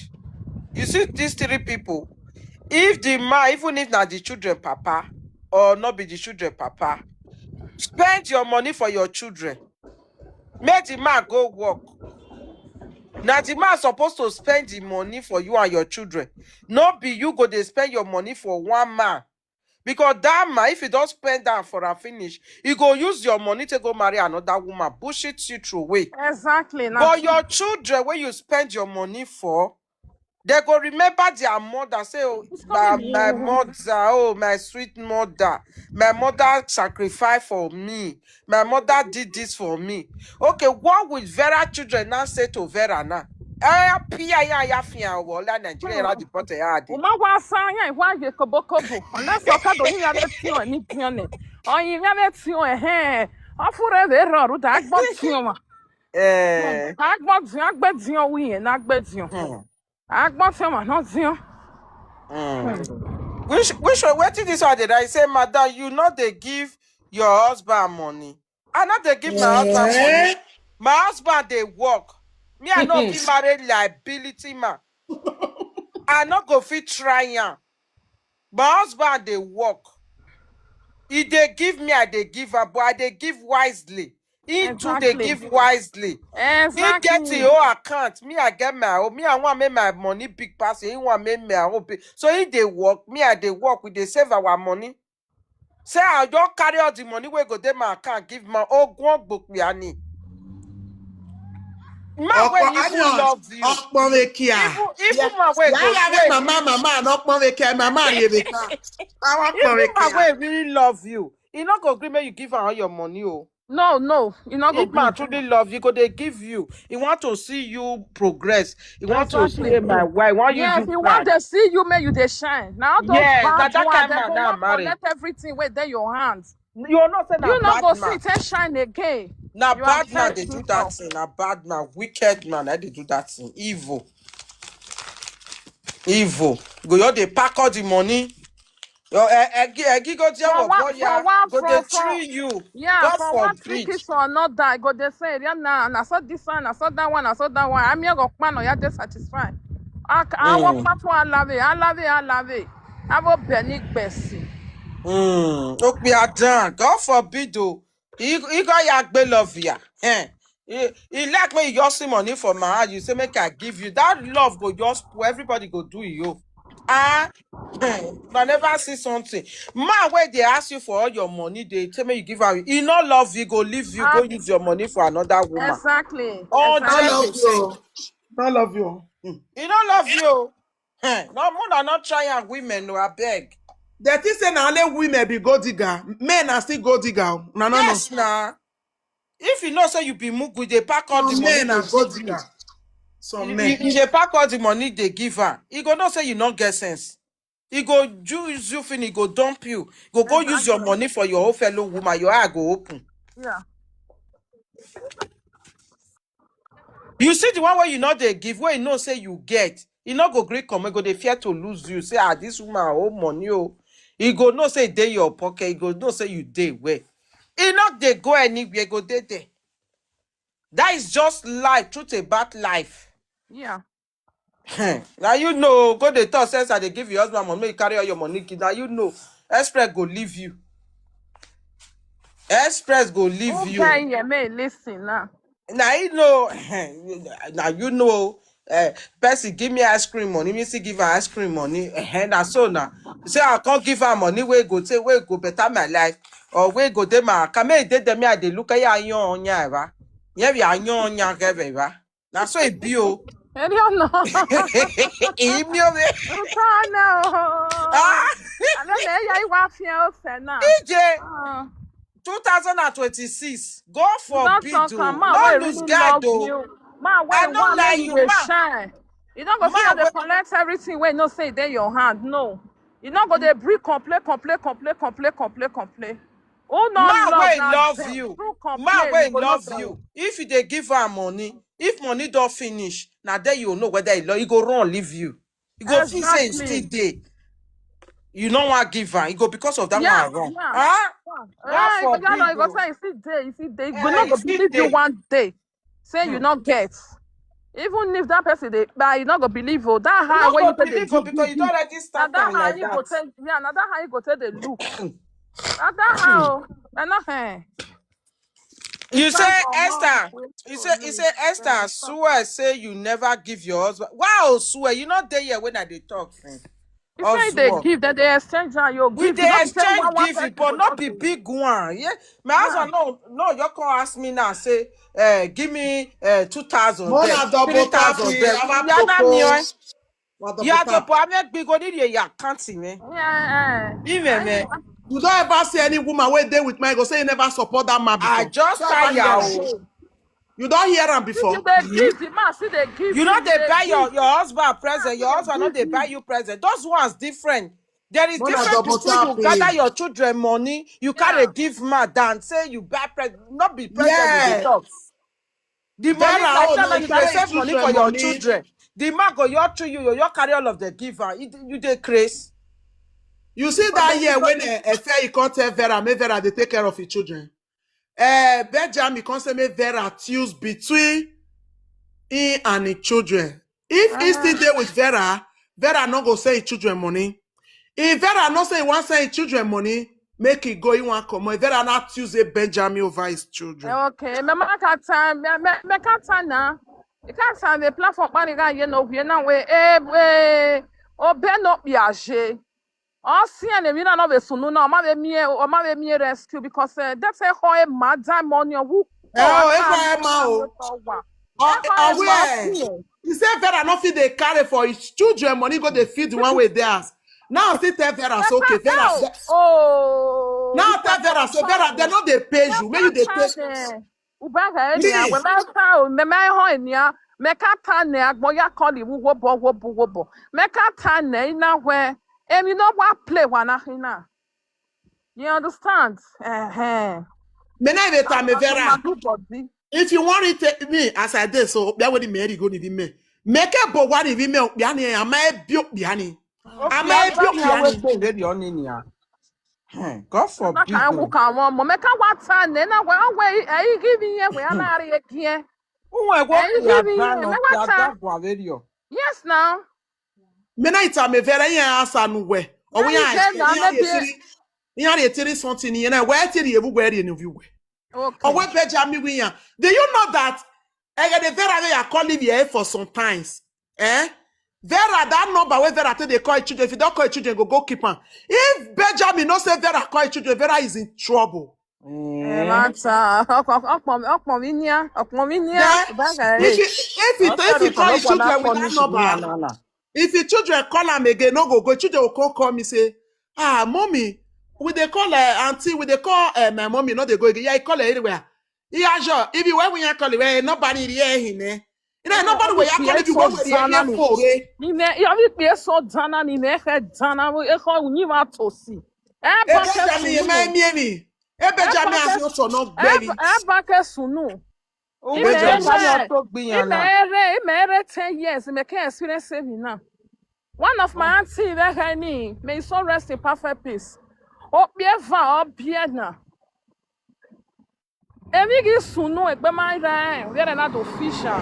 You see these three people. If the man, even if na the children papa or not be the children papa, spend your money for your children. Make the man go work. Now the man supposed to spend the money for you and your children. Not be you go dey spend your money for one man. Because that man, if you don't spend that for her finish, you go use your money to go marry another woman, bullshit you throw away. Exactly. Now, But your children, when you spend your money for, they go remember their mother. Say, oh, it's my, coming. my mother, oh, my sweet mother, my mother sacrificed for me. My mother did this for me. Okay, what will Vera children now say to Vera now? Eh, P I A ya fi hàn wọ́n lá Nàìjíríà yẹn láti bọ́ tẹ̀ yá dé. Uma wa sa ya wa ye kobo kobo. Unless you ka do ni ya le ti o ni ti o ne. O yin ya le ti o eh. Ofure ve ro ru da gbo ti o ma. Eh, Agbo ti o gbe ti o wi yen na gbe ti o. hmm, Agbo ti o ma no ti o. hmm. Which which one? Wetin this one dey write? Say, madam, you no dey give your husband money. I no dey give my husband money. Eh? My husband dey work. Me, I no fit marry liability man. I no go fit try am. My husband dey work. He dey give me, I dey give am, but I dey give wisely. He too dey Exactly. give wisely. He get his Exactly. own account. Me, I get my own. Me, I want make my money big pass. He want make my own big. So he dey work. Me, I dey work. We dey save our money. Say I just carry all the money wey go dey my account give my ogun gbokpiani. Man wey Ọkpọ even onion, love you. ọkpọ wekia. Even even man wey go Yàrá mi wait. Màmá màmá ọkpọ wekia, màmá rere ká. Àwọn ọkpọ Even man wekia. Wey really love you, he no go gree make you give am all your money o. No, no, you not go If man gree. Truly love you, go dey give you. He want to see you progress. He want to Exactly. see my wife. He want use Yes, you he want fine. To see you, make you dey shine. Now those Yes, na bad that one, kind they man go now want marry. Collect everything wey dey your hand. You know say na You not go bad see man. Take shine again. Na You are bad man trying dey to do do that so. Thing. Na bad man, wicked man, na dey do that thing. Evil. Evil. Go your dey pack all the money. Your eh, eh, gi- eh, gigo For jawo one, for boya one, go for, dey for treat you. Yeah, God for one forbid. Tricky to another, I go dey say, yeah, nah, and I saw this one, I saw that one, I saw that one. I'm here go plan, oh, yeah, dey satisfied. I, I walk Mm. Papa, I love it, I love it, I love it. I will Benny Bessie. Mm. Okpi adan. God forbid o. He he go ya gbe love ya. Eh. He, he like when you just see money for my hand, you say make I give you. That love go just spoil, everybody go do you. Ah, I never see something. Man, where they ask you for all your money, they tell me you give out. He no love you, go leave you, go Ah, use your money for another woman. Exactly. All No Exactly. that love you say. You. No love you. Mm. He no love you. Eh, no, more than not try and women, no, I beg. They think say na only women be gold digger. Men are still gold digger. No, no, no. Yes, na. If you know say you be mugu, they pack all the Some money men they are gold give you. digger. Some You, men. you, you dey pack all the money they give her. He go know say you no get sense. He go use you finish, go dump you. Go go use your Exactly. Money for your whole fellow woman. Your eye go open. Yeah. You see the one where you know they give, where you know say you get. He not go gree come, he go dey fear to lose you. Say, ah, this woman owe money, oh. He go know say they your pocket. He go know say you dey where. He not they go anywhere, go dey there. That is just life, truth about life. Yeah. Now you know, go dey talk sense and they give your husband money, make you carry all your money. Now you know, Express go leave you. Express go leave Who you. Guy here may listen now. Now you know, now you know. Uh, person give me ice cream money, me still give her ice cream money. Eh, na so now. Say I can't give her money, we go say we go better my life, or we go dey my. Come here, dey there, me I dey look at you, you, you, yeah, we are you, you, yeah. Na so e be o. I don't know. E me o me. Ntana o. Ah, I don't know. Yeah, you want to say now. D J, Uh, two thousand and twenty-six. God you don't forbid talk o. am. Man, No wey lose really guard love o. You. Man, I wey no want lie make you you, dey man. Shine. You don't go see Man how they wey collect everything wey no say dey your hand. No. You no go dey bring complain, complain, complain, complain, complain, complain. Who no man love wey that love girl? you, True man complain, wey you go no love love. You, if you dey give her money, if money don finish, na there you know whether he love, he go run leave you. He go feel say he still Exactly. Dey. You no wan give her. He go because of that Yeah, one run. Yeah. Ah, Yeah. God Eh, you go forbid no, you go o. Say he still dey, he still dey. He go Eh, no he go still believe you Dey. One day. Say you Hmm. No get. Even if that person dey, but you no go believe. Oh, that You how no when go you take dey believe o do because you this. don already Na start that am how like you go that. Take, yeah, na that how you go take dey look. Na that how. Na not eh. You It's say time for more. Esther, Wait you for say you me. Say Esther, Then we talk. Swear say you never give your husband. Wow, swear you not there here when I dey talk. Eh. If say they give, then they exchange and you give. We dey exchange give, but not be big one. Yeah, my husband no no, you come ask me now say, uh, give me uh, two thousand, three thousand. You are not me. You are the boy. I'm not big on it. You can't see me. Yeah. You don't ever see any woman wey dey with man go say you never support that man before. I just tell you. You don't hear am before. You dey give the man, see they give. You know they buy your your husband present. Your husband no dey buy you present. Those ones different. There is difference between you gather your children money, you carry give man than say you buy present. Not be present with the talks. The money like that, you dey save money for your children. The man go your to you, you carry all of the giver. You dey craze. You see that year when uh, Efe he come tell Vera, make Vera dey take care of his children. Uh, Benjamin come say make Vera choose between him and his children. If he still dey with Vera, Vera no go send his children money. If Vera no say he wan send his children money, make he go, he wan comot. Vera now choose a Benjamin over his children. Okay, me make a time, me me make a time now. You can't time the platform money guy you know here now we eh eh obe no piaje. All see and we no be sunu now. Ma be me, ma be me rescue because uh, that's a whole mad money who. Oh, if I am out. Aware. He say Vera no fit dey carry for his children money go dey feed the one wey dey house. Now still tell Vera say okay, Vera. Oh. Now tell Vera say Vera, they no dey pay you. Make you dey pay. Ubaga enia, we me fa o, me me ho enia, me ka ta ne agbo ya call you wo bo wo bo wo bo. Me ka ta ne ina we. Emi no wa play wa na hina. You understand? Eh eh. Me na even tell me Vera. If you want it, take me as I did so. Be with me, go ni me. Make a bo wa ni me. Be ani, am I bio be ani. Am I bio be ani. Lady on in here. Hmm, God forbid. Ka wo ka won mo me ka wa ta ne na we we e give me we na re again. Who we go ya na no ya da gwa radio. Yes now. Me na ita me Vera ya asa nu we. O we ya. Ya re tiri something ni na we tiri e bu we re ni we. Okay. Owe Benjamin William. Do you know that eh, the Vera wey I call him here for sometimes? Eh? Vera, that number wey Vera take dey call his children, if you don't call his children, go go keep am. If Benjamin no say Vera call his children, Vera is in trouble. Eh, matter. Okpom, okpom inia, okpom inia. If he, if he, if he call his children with that number, if his children call am again, no go go. Children will call, call me say, ah, mommy, we dey call uh, auntie, we dey call uh, my mommy, no dey go again. Yeah, he call her anywhere. He ask her, if you where we are calling, where nobody here in eh. You know, nobody will call if you where we are here for eh. Ni me, ya mi pe so dana ni me he dana, e ko ni ma to si. E ba ke sunu. E Benjamin as no so no baby. E ba ke sunu. Imere, imere ten years, me can experience me now. One of my auntie, that her name, may his soul rest in perfect peace. Obieva, Obiena. Emigi sunu egbemaira we are not official.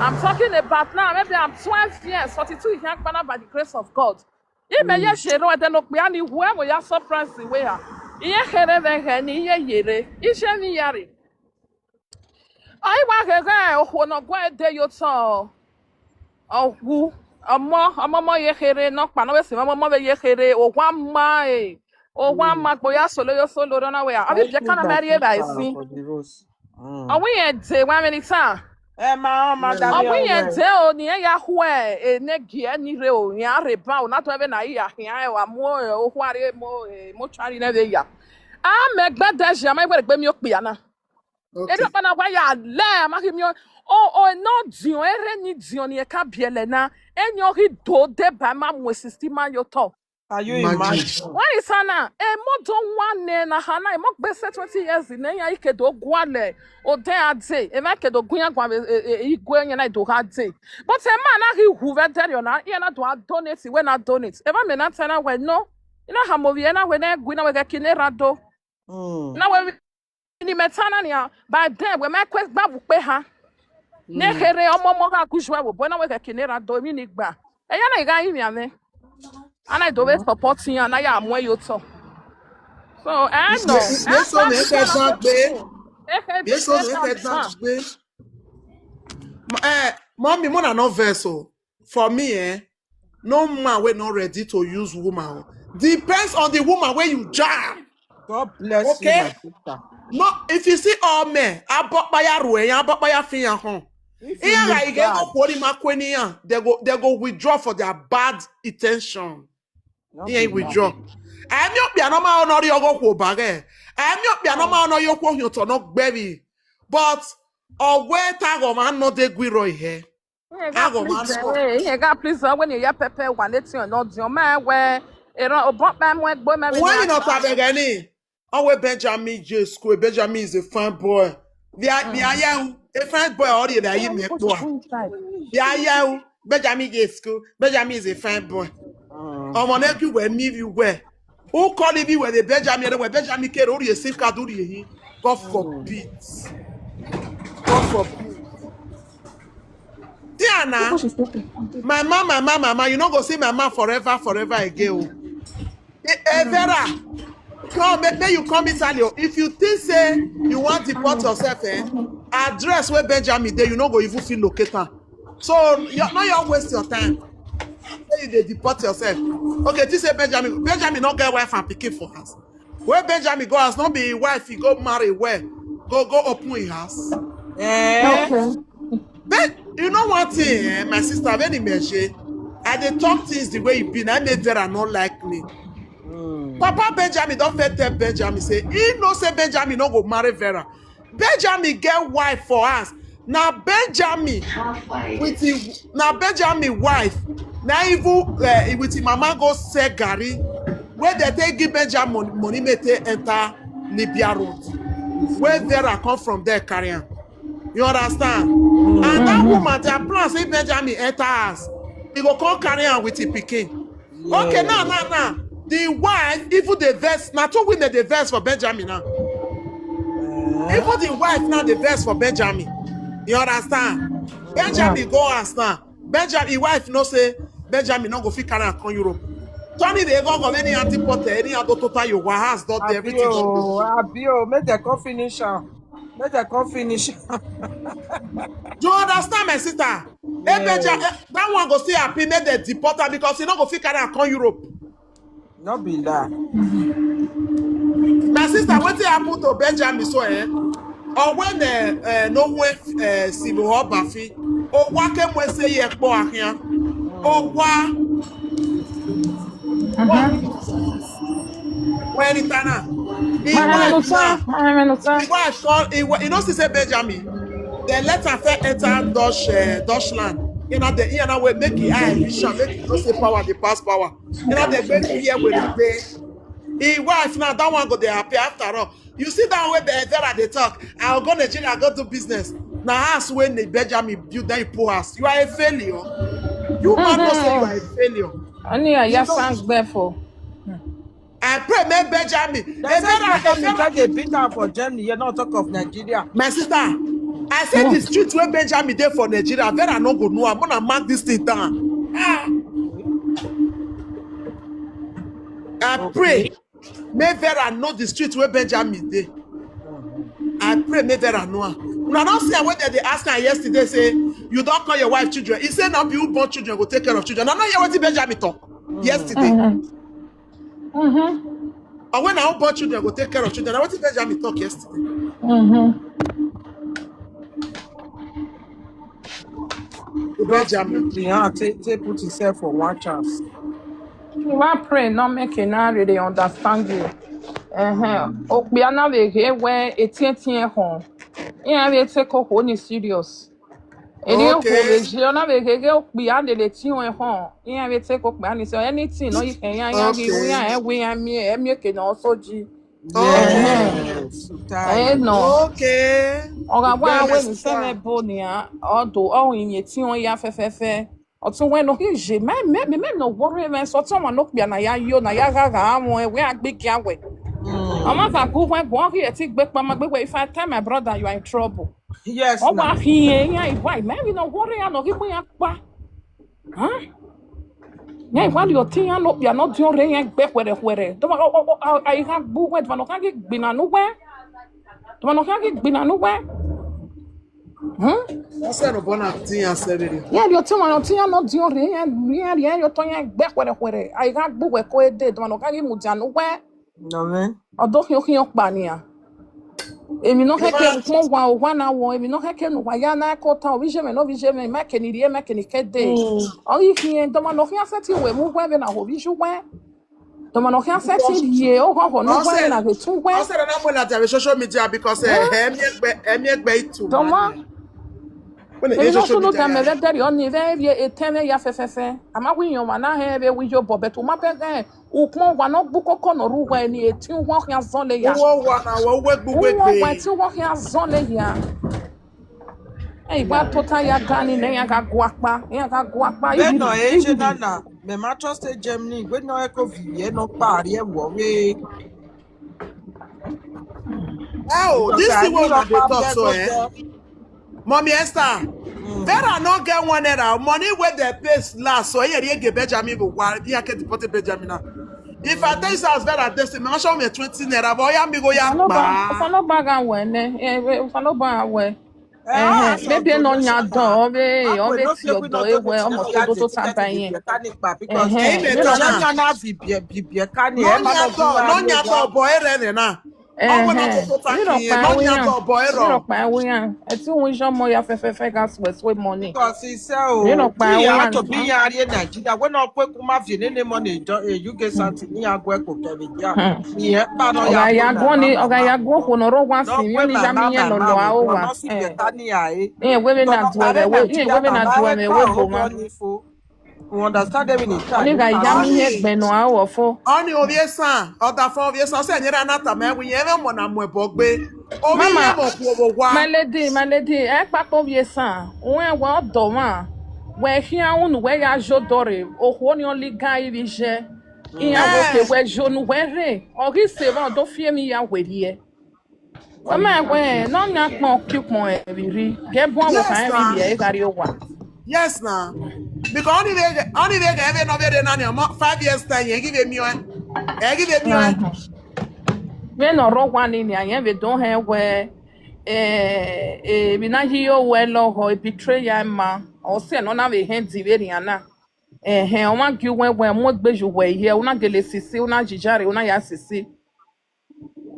I'm talking about now, maybe I'm twelve years, forty-two years by the grace of God. Ime ye shero ede no pe ani we mo ya surprise we ya. Iye here ve he ni iye yere. Ise ni yare. Ayi wa gege ohwo no gwa ede yo to. Ohu. Omo, omo mo ye here no pa no we si omo mo we ye here o wa ma e. O wa ma gbo ya solo yo solo ro na we. Abi je kana mari e ba isi. Owi ye de wa many time. Eh ma o ma da. Owi ye de o ni e ya hu e e ne gi e ni re o ya re ba o na to ebe na iya hia e wa mo e o hu are mo e mo chari na be ya. A me gbe de je ma gbe gbe mi o pe ana. Okay. Eri ọkpana gwa ya le amaghị m ya. O o no dion ere ni dion ni ka biele na enyo hi do de ba ma mu sixty ma yo to. Are you imagine? What is ana? E mo do one ne na hana e mo gbe se twenty years ne ya ike do gwale. O de ade e ma ke do gunya gwa igwe nya na do ha de. But e ma na hi hu ve de yo na e na do a donate we na donate. E ma me na tena we no. Ina ha mo vi e na we na gwi na we ga kine rado. Na we ni metana ni a by then we me kwe gba bu pe ha. Ne here omo mo ga kujwa wo bona we ke kinera do mi ni gba. E ya na ga yi mi ame. Ana do we support yan na ya mo yo to. So eh no. Yesu me ke zan gbe. Yesu me ke zan gbe. Eh, mommy, mo na no verse o. For me eh, No man wey not ready to use woman. Depends on the woman where you jam. God bless Okay? You, my sister. No, if you see all men, abokpaya rue, abokpaya fiyan hon. If you Iya look ga ige go bad, kwori ma kweni ya, they go they go withdraw for their bad intention. not Iya be withdraw. Emi okpi anoma onori ogo kwo bage. Emi okpi anoma onori okwo hioto no gbebi. But owe ta go man no de gwiro ihe. Ihe ga Ago man please no. eh, ihe ga please eh, when you ya pepe one eighty or not your man where era obon pa mo egbo ma When you not have any. Owe Benjamin J school. Benjamin is a fine boy. The the aye a fine boy already that you make boy. The aye Benjamin J school. Benjamin is a fine boy. Mm. Ọmọ na everywhere me everywhere. Who call me where the Benjamin, where Benjamin care or you safe card or you. God forbid. God forbid. Diana, my mama, my mama, you no go see my mama forever, forever again. Oh. Eh, eh, Vera, come, may, may you come Italy. Oh. If you think say you want to deport yourself, eh, address where Benjamin there, you no go even feel locator. So you no you waste your time. Say you dey deport yourself. Okay, this say Benjamin. Benjamin not get wife and picking for us. Where Benjamin go as not be his wife, he go marry where? Go go open his house. Eh? But you know one thing, eh, my sister, when he measure, I dey talk things the way he be. I made Vera not like me. Mm. Papa Benjamin don't fit tell Benjamin say he no say Benjamin no go marry Vera. Benjamin get wife for us. Now Benjamin with him, now Benjamin wife. Now even uh, with him mama go sell Gary. Where they take give Benjamin money, money may take enter Libya road. Where Vera come from there carry am. You understand? And that woman, their plan say Benjamin enter us. He go come carry am with him picking. Okay, now, now, now. The wife, even the verse, now two women the verse for Benjamin now. Even the wife now the verse for Benjamin. You understand? Benjamin go ask now. Benjamin, his wife no say Benjamin no go fit carry am come Europe. Tony dey go go any anti potter, any other total your house don dey everything don dey. Abio, Abio, make dem come finish am. Make dem come finish am. You understand, my sister? Hey, Benja, eh, that one go still happy, make dem deport am because he no go fit carry am come Europe. No be that. My sister, wetin happen to Benjamin so eh? Or when uh, uh, no way uh, Sibo or Bafi, or what can we say here for here? Or what? When it na, he wife na, he wife call, he, wa- you know, she say Benjamin. Then let her first enter Dutch, uh, Dutchland. You know, the you know, we make the eye vision, make it no say power, the pass power. You know, they make the here with the pay. His wife now, that one go dey happy after all. You see that way the Vera they talk. I'll go Nigeria, go do business. Now ask when the Benjamin build that poor house. You are a failure. You man no say you are a failure. Ani ya You ya know, sang before. I pray make Benjamin. They Hey, say Vera, that hey, Benjamin Vera. They beat am for Germany. You not talk of Nigeria. My sister, I said the street where Benjamin dey for Nigeria. Vera no go know. I'm gonna mark this thing down. Ah. I pray. May Vera know the street where Benjamin dey. I pray may Vera know am. Una don see am when they dey ask am yesterday say you don call your wife children. He say na be who born children go take care of children. I no hear wetin Benjamin talk yesterday. Mm-hmm. Or when na who born children go take care of children. Na wetin Benjamin talk yesterday. Mm-hmm. Benjamin. Yeah, take, take put himself for one chance. Wa pray no make e na really understand you. Uh-huh. Okpia na we he we etie tie ho. Iya we take ko ni serious. Eri ko Okay. we ji na we he he okpia de le ti ho. Iya we take okpia ni so anything no you can ya ya gi we Okay. ya e we ya mi e mi ke no so ji. Okay. Yes. Eh no. Okay. Oga wa Well, we my ni se me sister. bo ni a. Odo o yin ye ti ho ya fefefe. Ọtún wẹ́n lọ kí n ṣe mẹ́mí mẹ́mí lọ wọ́rọ́ ẹ̀mẹ́ sọ tí ọmọ náà pè àná ya yóò náà ya rárá àwọn ẹ̀wẹ́ àgbégi àwẹ̀. Ọmọ àgbà kú wẹ́n bọ̀ ọ́n kí ẹ̀ tí gbé pamọ́ gbé wẹ́ if I tell my brother you are in trouble. Yes, Wọ́n wá now. fi yẹn yẹn ìwà ìmẹ́rin náà wọ́rọ́ yẹn náà kí wọ́n yẹn pa. Yẹn ìwà lè ọtí yẹn náà pè àná dín ọ̀rẹ́ yẹn gbẹ wẹ̀rẹ̀wẹ̀rẹ̀. Tó máa ọ ọ àyíká gbú wẹ̀ tó máa náà ká kí gbìnà nú wẹ́. Tó máa náà ká kí gbìnà nú wẹ́. Ose no bona tin ya severi. Ya dio tuma no tinya no dio re ya ya ya yo to ya gbe kwere kwere. Ai ga gbu we ko ede do no ga gi mu dia no we. No man. Odo hio hio pa ni ya. Emi no keke mo wa o wa na wo emi no keke no wa ya na ko ta o vije me no vije me ma ke ni rie ma ke ni kede. O yi hien do ma no hia se ti we mu we be na ho viju we. Toma no hia se ti ye o ho ho no we na ke tu we. Ose na mo la ta social media because eh emi egbe emi egbe itu. Toma. When Emi you no social sunu media. Ga me ve deri oni ve ye etene ya fefefe. Ama wi yo ma na he ve wi yo bo betu ma pe ge. Ukmo wa no gbu koko no ru we ni eti wo hia zon le ya. Wo wa na wo we gbu we Wo we gbe. Ti wo hia zon le ya. Ei, wa tota ya gani ne ya ga guapa. Ya ga guapa. Beno, eh, Jenana, me ma trust eh, Germany. We no echo vie, no pari, eh, wo we. Oh, this thing wey una dey talk so, eh? Mommy Esther, Vera no get one naira. Money wey dem pay last, so here you get Benjamin go wa, you get deported Benjamin now. If I tell you say as Vera dey, say, "Mama, show me twenty naira," but oya mi go ya If I no buy, if I pa. No buy am well, ne? Eh, if I no buy am well. Eh, maybe no nya do, obe, obe ti odo ewe, omo to do to taba yen. Because Eh, eh, you know, Jenana, Jenana, Bibia, Bibia, can you? No nya do, no nya do, boy, eh, na. Eh, Ọmọ na eh. Tó tó You know, taki yẹn, pa no we nya yan. Do, boy, You know, ro. Pa we yan. Ẹ ti wun iṣẹ́ ọmọ ya fẹ́fẹ́fẹ́ gas west way money. Because he say, You know, oh, pa we you have yan. To be here in Nigeria. When I quick, my feeling the money, eh, you get something, you are going to get it, yeah. Hmm. Yeah, but no, Ọ̀gá ya ya gbọ́n ni, mama, ọ̀gá ya gbọ́n kò nọ̀rọ̀ wá no, sí, mi ò ní mama, ya mi yẹn mama, lọ́lọ́, mama, a ó wà. No, see, Eh. Better ni, eh. Ìyẹn wéwé náà Because du ẹ̀rẹ̀, Nigeria, wé-, ìyẹn Nigeria, wéwé náà mama, du ẹ̀rẹ̀, eh, wé bò wọ́n. Ni fo. You understand them in Italian? Oníga ìyá mi yẹn gbẹ̀nù àwọ̀ fún. Ọni oviesa, ọ̀dà fún oviesa, ọ̀sẹ̀ nyẹ́rẹ́ anáta mẹ́ wí yẹn, ẹ̀rẹ́ mọ̀ nà mọ̀ ẹ̀bọ̀ gbé. Omi Mama, yẹn mọ̀ kú owó wá. My lady, my lady, ẹ pápá oviesa, òun ẹ̀ wẹ́ ọ̀dọ̀ wọn, wẹ́ hí àwọn ònùwẹ́ yà jọ dọ̀rẹ̀, òkú ó ní ọ lí gá ibi jẹ́. Ìyàwó Eh. Kè wẹ́ jọ ònùwẹ́ rẹ̀, ọ̀rí ṣèwọ́n tó fi èmi yà wèrè ẹ̀. Ome we, no nya kpon ki kpon e biri. Ge bon wo Yes, kan na. Biri e gari o wa. Yes, na. Because only they, only they can even over there now. Mo five years time, you give me one. I give me one. Me no ro wa ni ni ayen we don he we. Eh, eh, mi na yi yo we lo ho e betray ya ma. O se no na we he di we ri ana. Eh, eh, o ma gi we we mo gbe ju we ye. O na gele sisi, o na jijare, o na ya sisi.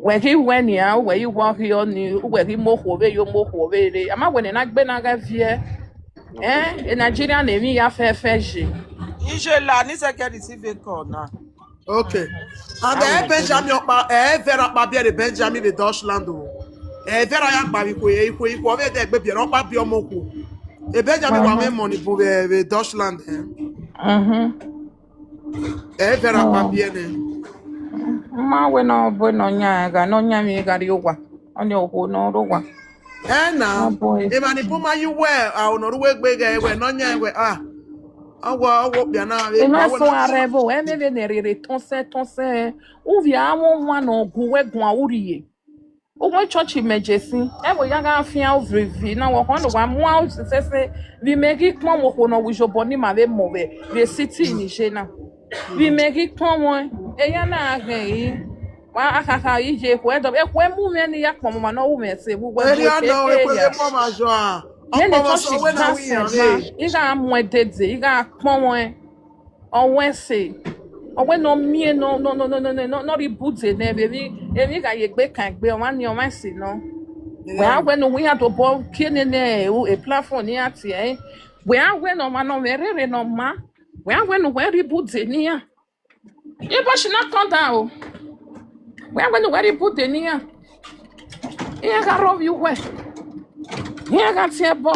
Wẹ̀rí wẹ̀nìá, wẹ̀rí wọ́ríọ́ ni, wẹ̀rí mọ̀hòrè yóò mọ̀hòrè rè. Àmọ́ wẹ̀nì náà gbé náà rẹ́ fíẹ́. Ẹ́, ẹ Nàìjíríà lè rí ya fẹ́fẹ́ ṣe. Ìṣe là ní sẹ́kẹ̀rì sí fẹ́ kọ̀ náà. Okay. And eh, Benjamin ọkpa, eh, Vera ọkpa bịa the Benjamin the Dutchland o. Eh, Vera ya gba ikwe, ikwe, ikwe, ọbẹ de gbe bịa ọkpa bịa ọmọ kwu. Eh, Benjamin wa me money bụ the, the Dutchland. Eh. Mhm. Eh, Vera Oh. Papiene. Ma we no bo no nya ga no nya mi ga ri owa. Onye okwu no ro wa. Eh na. Oh, boy. E ma ni puma you we a ono ruwe gbe ga we no nya we ah. Awa awo bia na we. E ma so arebo e me be ne rere tonse tonse. Uvi awon wa no gu we gun awuriye. Ogun church emergency. E wo ya ga fian ovrivi na wo kono wa mu out se se vi megi pon wo kono wi jobo ni ma ve mo ve. Ve city ni je na. Vi megi pon won. E ya na ge yi. Wa akaka yi je ko e do. E ko e mu me ni ya pon mo ma no wu me se wu we. Eri mo ana o e ko e le pon ma jo a. Ye ne Ọpọ to wọn sọ shi wẹ́n náà ga wí se yàn ma. Rè. Iga mu e dede. Iga pon won. Ọwẹse. Ọwẹ no mie no no no no no no no no ri bude ne baby. Emi ga ye gbe kan gbe ọma ni ọma si no. Wẹ a wẹ no wi ya to bo kene ne o e platform ni ati e. Wẹ a wẹ no ma no wẹ rere no ma. Wẹ a wẹ no wẹ ri bude ni ya. Ibo shi na come down o. Wẹ a wẹ no wẹ ri bude ni ya. Ihe ga rọ wi uwe. Ihe ga tie bo.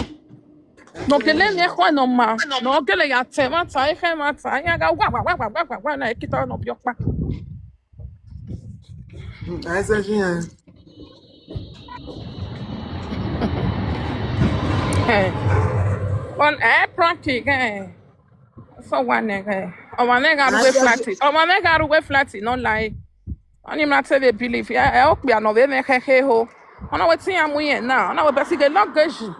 No kele mi ekwe no ma. No kele ya te mata, ihe mata. Ihe ga wa wa wa wa wa wa wa na ekita no bi ọkpa. Ese shi ya. Eh. On eh prank again. So one again. Ọmọ mi ga ruwe flat. Ọmọ mi ga ruwe flat no lie. Oni ma te be believe. Eh, eh, okpi ano be me he he ho. Ona wetin ya mu yen na. Ona we besi ge luggage.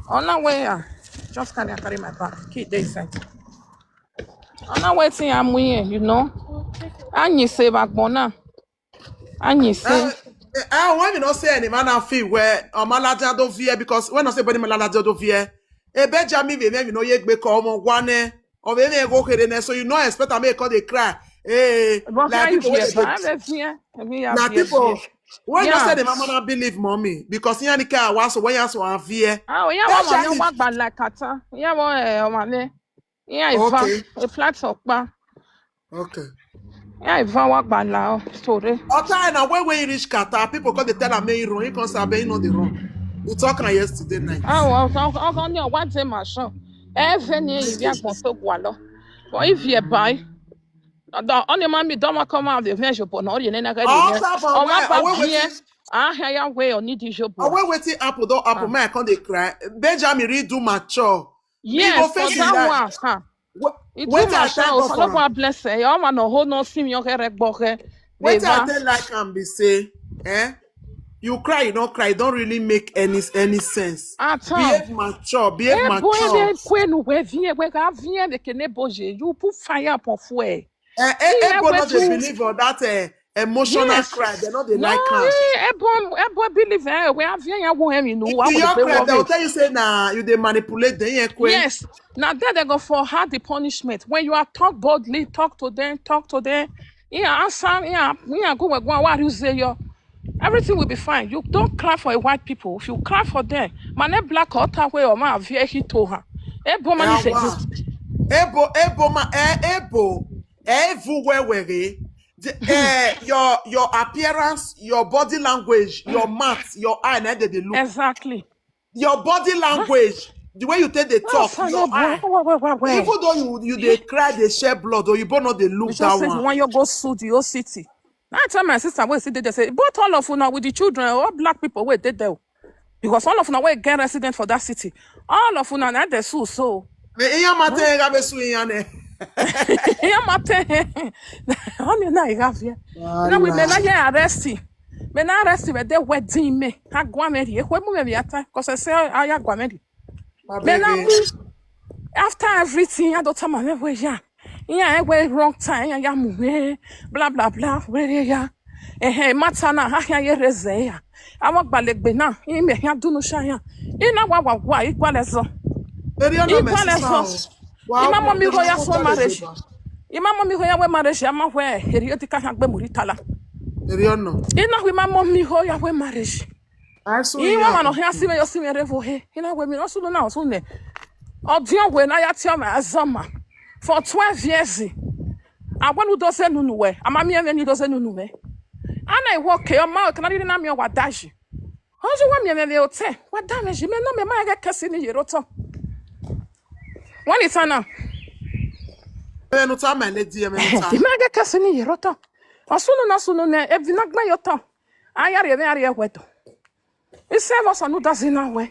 Ona we ya. Just carry, carry my bag. Keep dey inside. Ona wetin ya mu yen, you know. Anyi se bagbon na. Anyi se. Eh, Eh, I want you not say any man I feel where Omalaja do fear, because when I say body Malaja do fear, a Benjamin be me, you know, you be call one one. Or be me go here, so you know, expect I may call they cry. Eh, But like how you people wey fear? dey But I'm a fear. I mean, I na fear, people fear. when you say Yeah. the mama not believe mommy, because you can't was when you so fear. Ah, oh, yeah, That's one how one, one bad like kata. Yeah, one, eh, one, eh. Yeah, a van, Okay. a flat up, ba. Okay. Yeah, a van, one bad la, oh, sorry. Otta, and when we reach Qatar, people come they tell am, "May you run." He come say, "Abeg, you know the run." We talk am yesterday night. Ah, well, I'll, I'll, I'll, I'll, one day, my show. Every year, you get one so gualo. But if you buy, the only man me don't want come out the venture, but not in any other. Otta, but Oh, where, my oh, wait, baby, wait, ah, here, yeah, way, or need the job. oh, wait, wait, till Apple don't Apple, Ah. man, I come they cry. Benjamin, read do mature. He go Yes, for face him that life. one, huh? Wait, It wait, too till I much. thank Oh, God so for no am. one bless her. Your man, no, hold no, sim, your hair, boke. Wait, till I Baby. tell like am be say, eh? You cry, you don't cry. It don't really make any any sense. At all. Behave mature. Behave Eh, boy, mature. they queen, we vie, we have vie, they can boje. You put fire upon fire. Eh, eh, See, eh, eh, but we not they too. Believe on that eh, emotional Yes. cry. They not they No, like am. eh, eh, boy, eh, boy, believe, eh, we have vie, yeah, we have, you know, If what you would your they cry, want they'll it? Tell you say nah, you they manipulate them. Yeah, queen. Yes. Now there they go for hard the punishment. When you are talk boldly, talk to them, talk to them. Yeah, answer, yeah, yeah, go, go, what you say, yo. Everything will be fine. You don't cry for a white people. If you cry for them, man, a black or that way or man, vie, he told her. Eh, boy, man, Yeah, is a wow. Ebo, ebo, ma, eh, ebo, evu wewere. The, eh, your your appearance, your body language, your mouth, your eye, and they, they look. Exactly. Your body language, the way you take the No, talk, son, your no, eye. boy, boy, boy, boy, boy. Even though you you they cry, they share blood, or you both not they You look just that say you one. want you go sue the whole city. I tell my sister, when see they say, but all of you now with the children, all black people, where they do. Because all of you now, we get resident for that city. All of you now, now they sue, so. Me iya mate nga be su iya ne. Yeah, my thing. Only now you have here. Now we may not get arrested. May not arrested, but they wedding me. I go marry. If we move me at time, 'cause I say, "I, I go marry." My May not baby. move. After everything, I don't tell my way, yeah. Yeah, I went wrong time, yeah, yeah, move, eh, blah, blah, blah, where, yeah. Eh, eh, matter na, ha, ha, yeah, reze, yeah. I want balegbe na, he me, yeah, do no sha, yeah. He na wa, wa, wa, equal as so. Eri ọnụ Equal as so. Imam mi go ya so marriage. Imam mi go ya we marriage, ama we, eri oti ka ha gbe muri tala. Eri ọnụ. Ina we imam mi go ya we marriage. I saw He you. Wa no he asime yo sime revo he. Ina we mi no sulu na osu ne. Odio we na ya ti o ma azama. For twelve years. Agbanu do se nunu we. Ama mi eme ni do se nunu we. Ana iwo ke o ma o kana ri na mi o wa daji. Oju wa mi eme o te. Wa da me ji me no me ma ga kasi ni yero to. Wani sana. Enu ta my lady, enu ta. Di ma ga kasi ni yero to. Osunu na sunu ne e vi na gba yo to. Aya re me ari e we to. Ise mo sanu da si na we.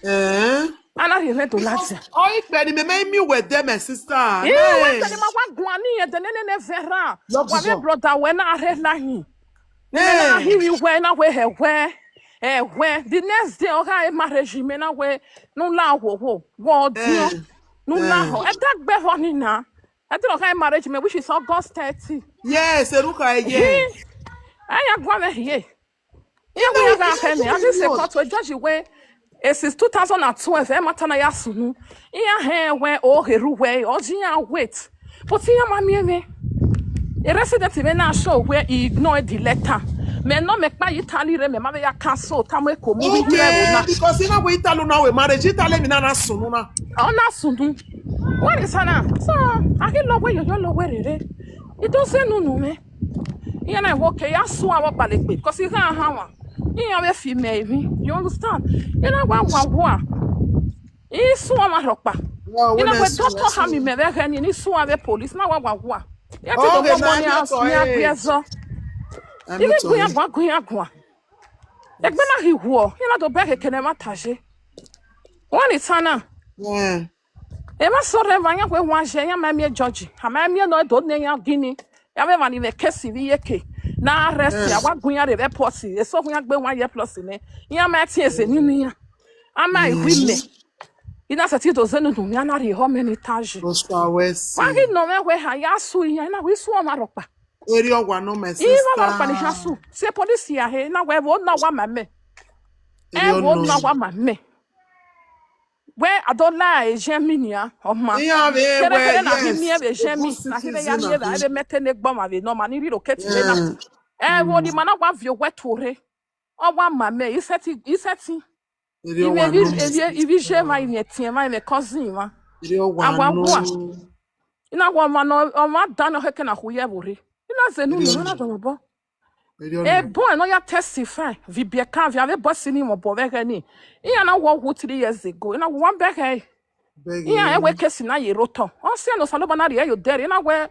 Eh? Ana re me to lati. Oh, if any me me me with them, my sister. Ee, Hey. Western ma wa gun ani e de ne ne ne vera. Love Wa is me all. Brother we na re la yin. Na Hey. hi wi we na we he we. Eh we. The next day o ga e marriage me na we. No la wo wo. Wo dio. Eh. No la Eh. ho. E da gbe ho ni na. E da o ga e marriage me, which is August thirty. Yes, Eruka, yes. Aya gwa me ye. Ye we ga he me. I just say court we judge we. E since two thousand and twelve e mata na ya sunu. Iya he we o heru we o ji ya wait. But iya ma mi me. A resident me na show where he ignore the letter. Me no me pa Italy re me ma be ya cancel ta mo ko mu bi Okay, because you know we Italo now we marriage. Italo me na na sunu na. Ona sunu. What is na? So, I can lo we yo lo we re re. It don't say no no me. Iya na wo ke ya so awo palegbe because you can't have one. Iya we fi me mi. You understand? You know what what what. Isu ama ropa. No, You know I we sue, don't I talk how sue. Me me ve ni su ave police na wa wa wa. Ya ti Oh, do okay, mo now ni I'm as not ni for it. Agbezo. I'm Ibi not for guya it. gwa guya gwa. Egbe na hi wo. You know do be ke ne ma taje. Wani sana. Yeah. E ma so re va ya we wa je ya ma mi George. Ha ma mi no do ne ya gini. Ya me va ni me kesi vi yeke. Na arrest ya wa guya re ve posi. E so guya gbe wa ye plus ne. Ya ma ti eze ni ni ya. Ama iwi me. Ina se ti do zenu du mi ana ri ho me ni taji. Prosper West. Wa hi no me we ha ya su ya na wi su o ma ropa. Eri ọgwa no, my sister. Iwe wa kpani jasu. Se police ya he na we wo na wa mame. E wo na wa mame. We adola e jemi ni a, o ma. Iya be we, yes. Kere kere na hi mi e be jemi. Na hi be ya mi e be mete ne gbo ma be no ma ni relocate le na. E wo ni mana wa vio we tore. O wa mame, iseti, iseti. Eri ọgwa no, my sister. Ivi je ma ime tie ma ime cousin ma. Eri ọgwa no. Ina wa ma no, o ma da no he ke na hu ye bore. Ina ze nu ni na do bo. E boy no ya testify. Vi bie ka vi ave boss ni mo bo be ke ni. Iya na wo hu three years ago. Ina wo be ke. Iya e we kesi na ye roto. O se no saloba na ri e yo dere. Ina we e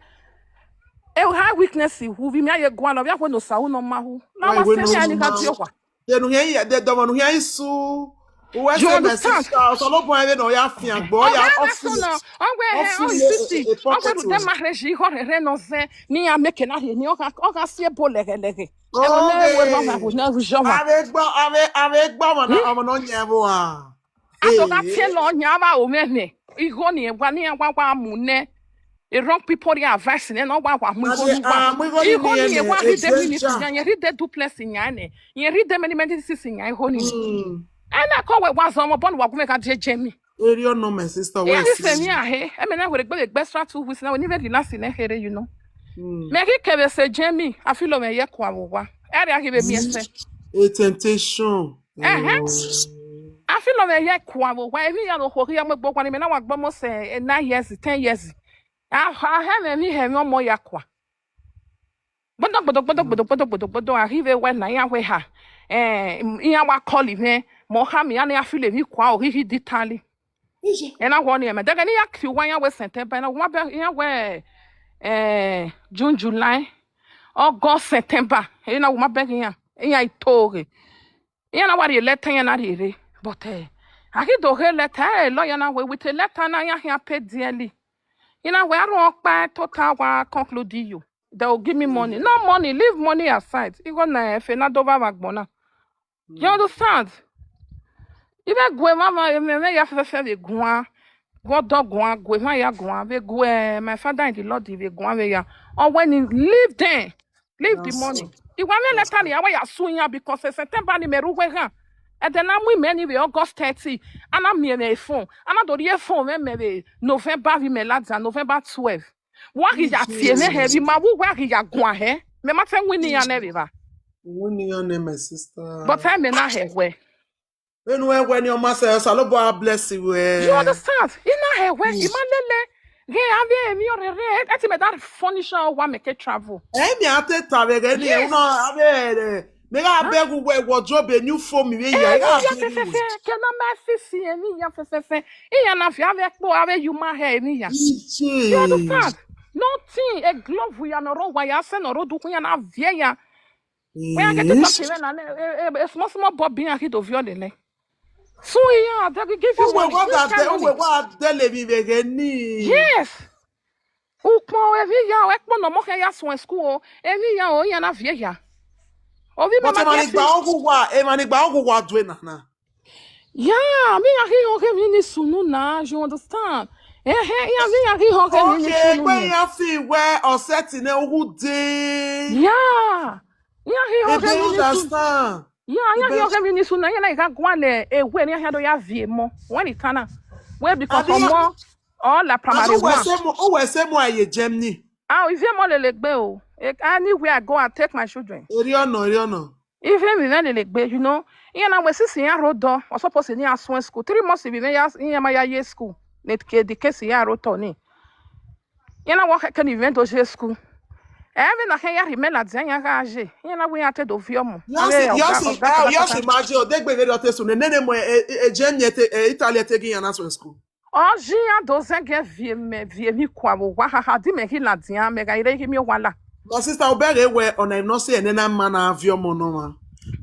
high weakness hu vi mi aye gwa lo vi a we no sa u no ma hu. Na wa se mi ani ka di o kwa. Denu hia ya de domo nu hia isu. Uwe se, my sister, so no boy no ya fian gbo ya office. Ogwe he o sisi. Ogwe du de marriage ho re no se. Ni ya make na he ni o ka, o ka si e bo lege lege. E wo ne we ma ma bo na u jo ma. Ave gbo, ave, ave gbo mo na, omo no nye bo a. Ato ka tie lo nya ba o me ne. Iho ni e wa ni e wa wa mu ne. E wrong people dey advice ne no wa wa mu iho ni wa. Iho ni e wa ri de minutes nya, ye ri de duplex nya ne. Ye ri de many many things nya iho ni. E na ko we wa zo mo bon wa gume ka je je mi. Eri ọgwa no, my sister. E we ri se mi a he. E me na we gbe gbe extra two weeks na we ni very last ne here, you know. Me ki ke be se je mi, a feel o me ye kwa wo wa. E ri a ki be mi ese. A temptation. Ehe. A feel o me ye kwa wo wa. E mi ya no ho ya mo gbo kwa ni me na wa gbo mo se, eh, nine years, ten years. A ha he me mi he mi o mo ya kwa. Gbodo, gbodo, gbodo, gbodo, gbodo, gbodo, gbodo, a hi ve we na ya we ha. Eh, m-, ya wa call me, mo ha mi ya na ya feel mi kwa o hi hi ditali. Ije. E na wo ni e me. Dege ni ya ki wa ya we September, na wa be ya we, eh, June, July, August, September. E na wa be ya. E ya itoge. Iya na wa ri letter ya na ri re. But, eh, a ki do he letter, eh, lo ya na we with a letter na ya he a pay dearly. Ina we aro pa total wa conclude you. They will give me money. No money, leave money aside. Igo na efe na do va va gbona. You understand? Ive gwe mama, me, me ya fe fe ve gwa. Go do gwa, gwe ma ya gwa, ve gwe, my father in the Lord, ve gwa ve ya. Or when he leave them, leave the money. Iwa me letter ni awa ya su ya because September ni me ru we ha. E de na mu me ni ve August thirty. Ana mi me phone. Ana do ri phone me me ve November vi me la da November twelve. Wa ki ya tie ne he vi ma wu wa ki ya gwa he. Me ma te wini ya ne vi va. Wini ya ne, my sister. But I me na he we. Enu e we ni o ma se, Salobo a bless you, eh. You understand? I na he we, i ma lele. He ave mi o re re. E ti me that furniture wa me ke travel. E mi a te ta ve ge ni, uno ave re. Me ga beg we wardrobe, new phone mi ve ya. E ga beg we. Ke na ma si si e mi ya fe fe fe. I ya na fi ave po ave you ma he mi ya. You understand? Nothing. A glove we ya no ro wa ya se no ro du ku ya na vie ya. We ya ke te ta se na e small small bob bi ya ki do vi o lele. So yeah, they will give you money. Uwe wa de le mi ve ge ni. Yes. Ukpo evi ya, ekpo no mo ke ya sun school o. Evi ya o, ya na vie ya. Ovi me ma ke fi. But e ma ni gba ogu wa, e ma ni gba ogu wa do e na na. Yeah, mi ya hi ho ke mi ni sunu na, you understand? Eh, eh, ya mi ya hi ho ke mi ni sunu. Okay, when you feel where or setting e ogu de. Yeah. Ya hi ho ke mi ni sunu. Understand? Ya, ya, ya, ke mi ni sunu, ya na i ka gwa le, e we ni ya do ya vie mo. When it kana. We because omo, all la primary one. Uwe se mo, uwe se mo aye Germany. Ah, o vie mo lele gbe o. E, anywhere I go, I take my children. Eri ọgwa no, eri ọgwa no. Even mi na lele gbe, you know. Ya na we sisi ya ro do, o suppose ni a sun school. Three months bi me ya, ya ma ya ye school. Net ke di case ya ro to ni. Ya na wo ke ni vendo je school. Eve na ke ya ri me la dia ya ga je. Ya na we ya te do vi omo. Yosi, yosi, eh, yosi ma je o de gbe ve do te su ne ne mo e, e, e je mi e te, e Italy e te gi ya na so school. O ji ya do ze ge vie me, vie mi kwa wo wa ha ha di me ki la dia me ga ire ki mi wa la. My sister, o bere we ona no se ene na ma na vi omo no ma.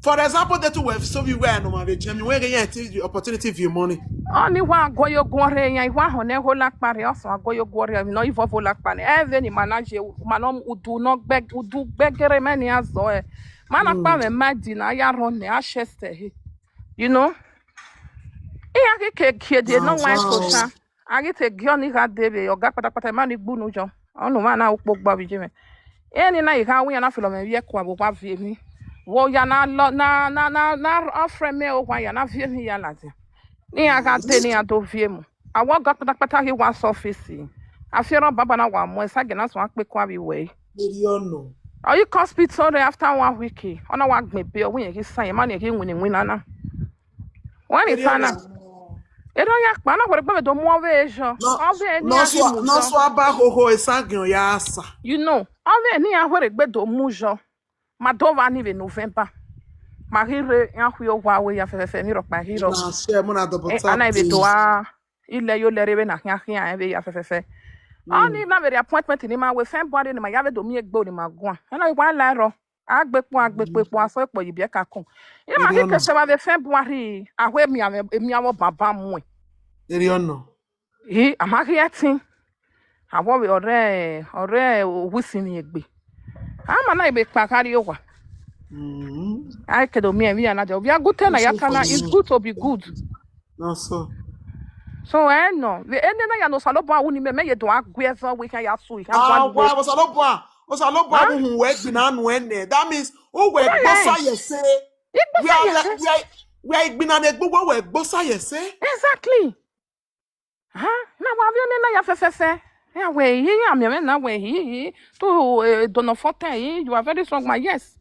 For example, that we so we were no ma ve je mi we ge ya ti opportunity vi money. Oni wa go yo go re ya wa ho ne ho la pare o so go yo go re no ivo vo la pare. Eve ni manage ma no udu no gbe udu gbegere me ni azo e. Ma na pa me ma di na ya ro ne a chest he. You know? I ya ke ke ke de no wa so sa. A ke te gi oni ga de be o ga patapata ma ni gbu nu jo. Onu ma na upo gba bi je me. Eni na iga wi ya na filo me ye kwa bo kwa vie mi. Wo ya na lo na na na na ofre me o kwa ya na vie mi ya la dia. Ni aga te ni ado vie mu. Awo ga pata pata hi wa surface. Afiro baba na wa mo sa ge na so akpe kwa bi we. Eri ọnọ. Oyi hospital re after one week. Ona wa gbe be o wi ki san ma ni ki wini wini na na. When it's ana. Ero ya pa na were gbe do mo ve jo. O ve ni a hi mu. Nọsụ aba hoho esagion ya asa. You know, o ve ni a were gbe do mu jo. Ma do va ni ve November. Ma hi re ya hu o wa we ya fefefe ni ro pa hi ro. Na share mụ na double tap. Ana ibe do a ile yo le re ve na hia hia e ve ya fefefe. Oni na very appointment ni ma we February ni ma ya ve do mi egbo ni ma gwa. Ana wa la ro. Agbekpo agbekpo ekpo aso ekpo yibi eka kun. Ye ma hi ke se va ve February. Ahwe mi ave mi awo baba mu. Eri ọnọ. Hi ama hi etin. Awo we ore ore owusi ni egbe. Ama na ibe pa kari owa. Mm. Ai kedo mi e mi ana jo. We are good na ya kana is good to be good. Nọsụ. So eh no. We ene na ya no salo bo awu ni me me ye do agwe so we ka ya su. Agwa, osalobua. Osalobua bụ hụ wee gbi na anụ ene. That means o wee gbosa ya ese. Igbosa ya ese. Wee gbi na na-egbugbo wee gbosa ya ese. Exactly. Ha? Na wa vi ne na ya fefefe. Ya we hi ya mi na we hi hi. Tu eh, dono fote hi. You are very strong man. Yes.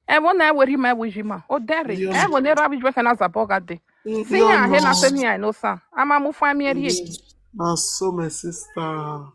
E wo na we ri ma we ji ma. O dere. E wo ne rabi jwe kana za boga de. Si ya he na se mi ai no sa. Ama mu fa mi eri. Na so my sister.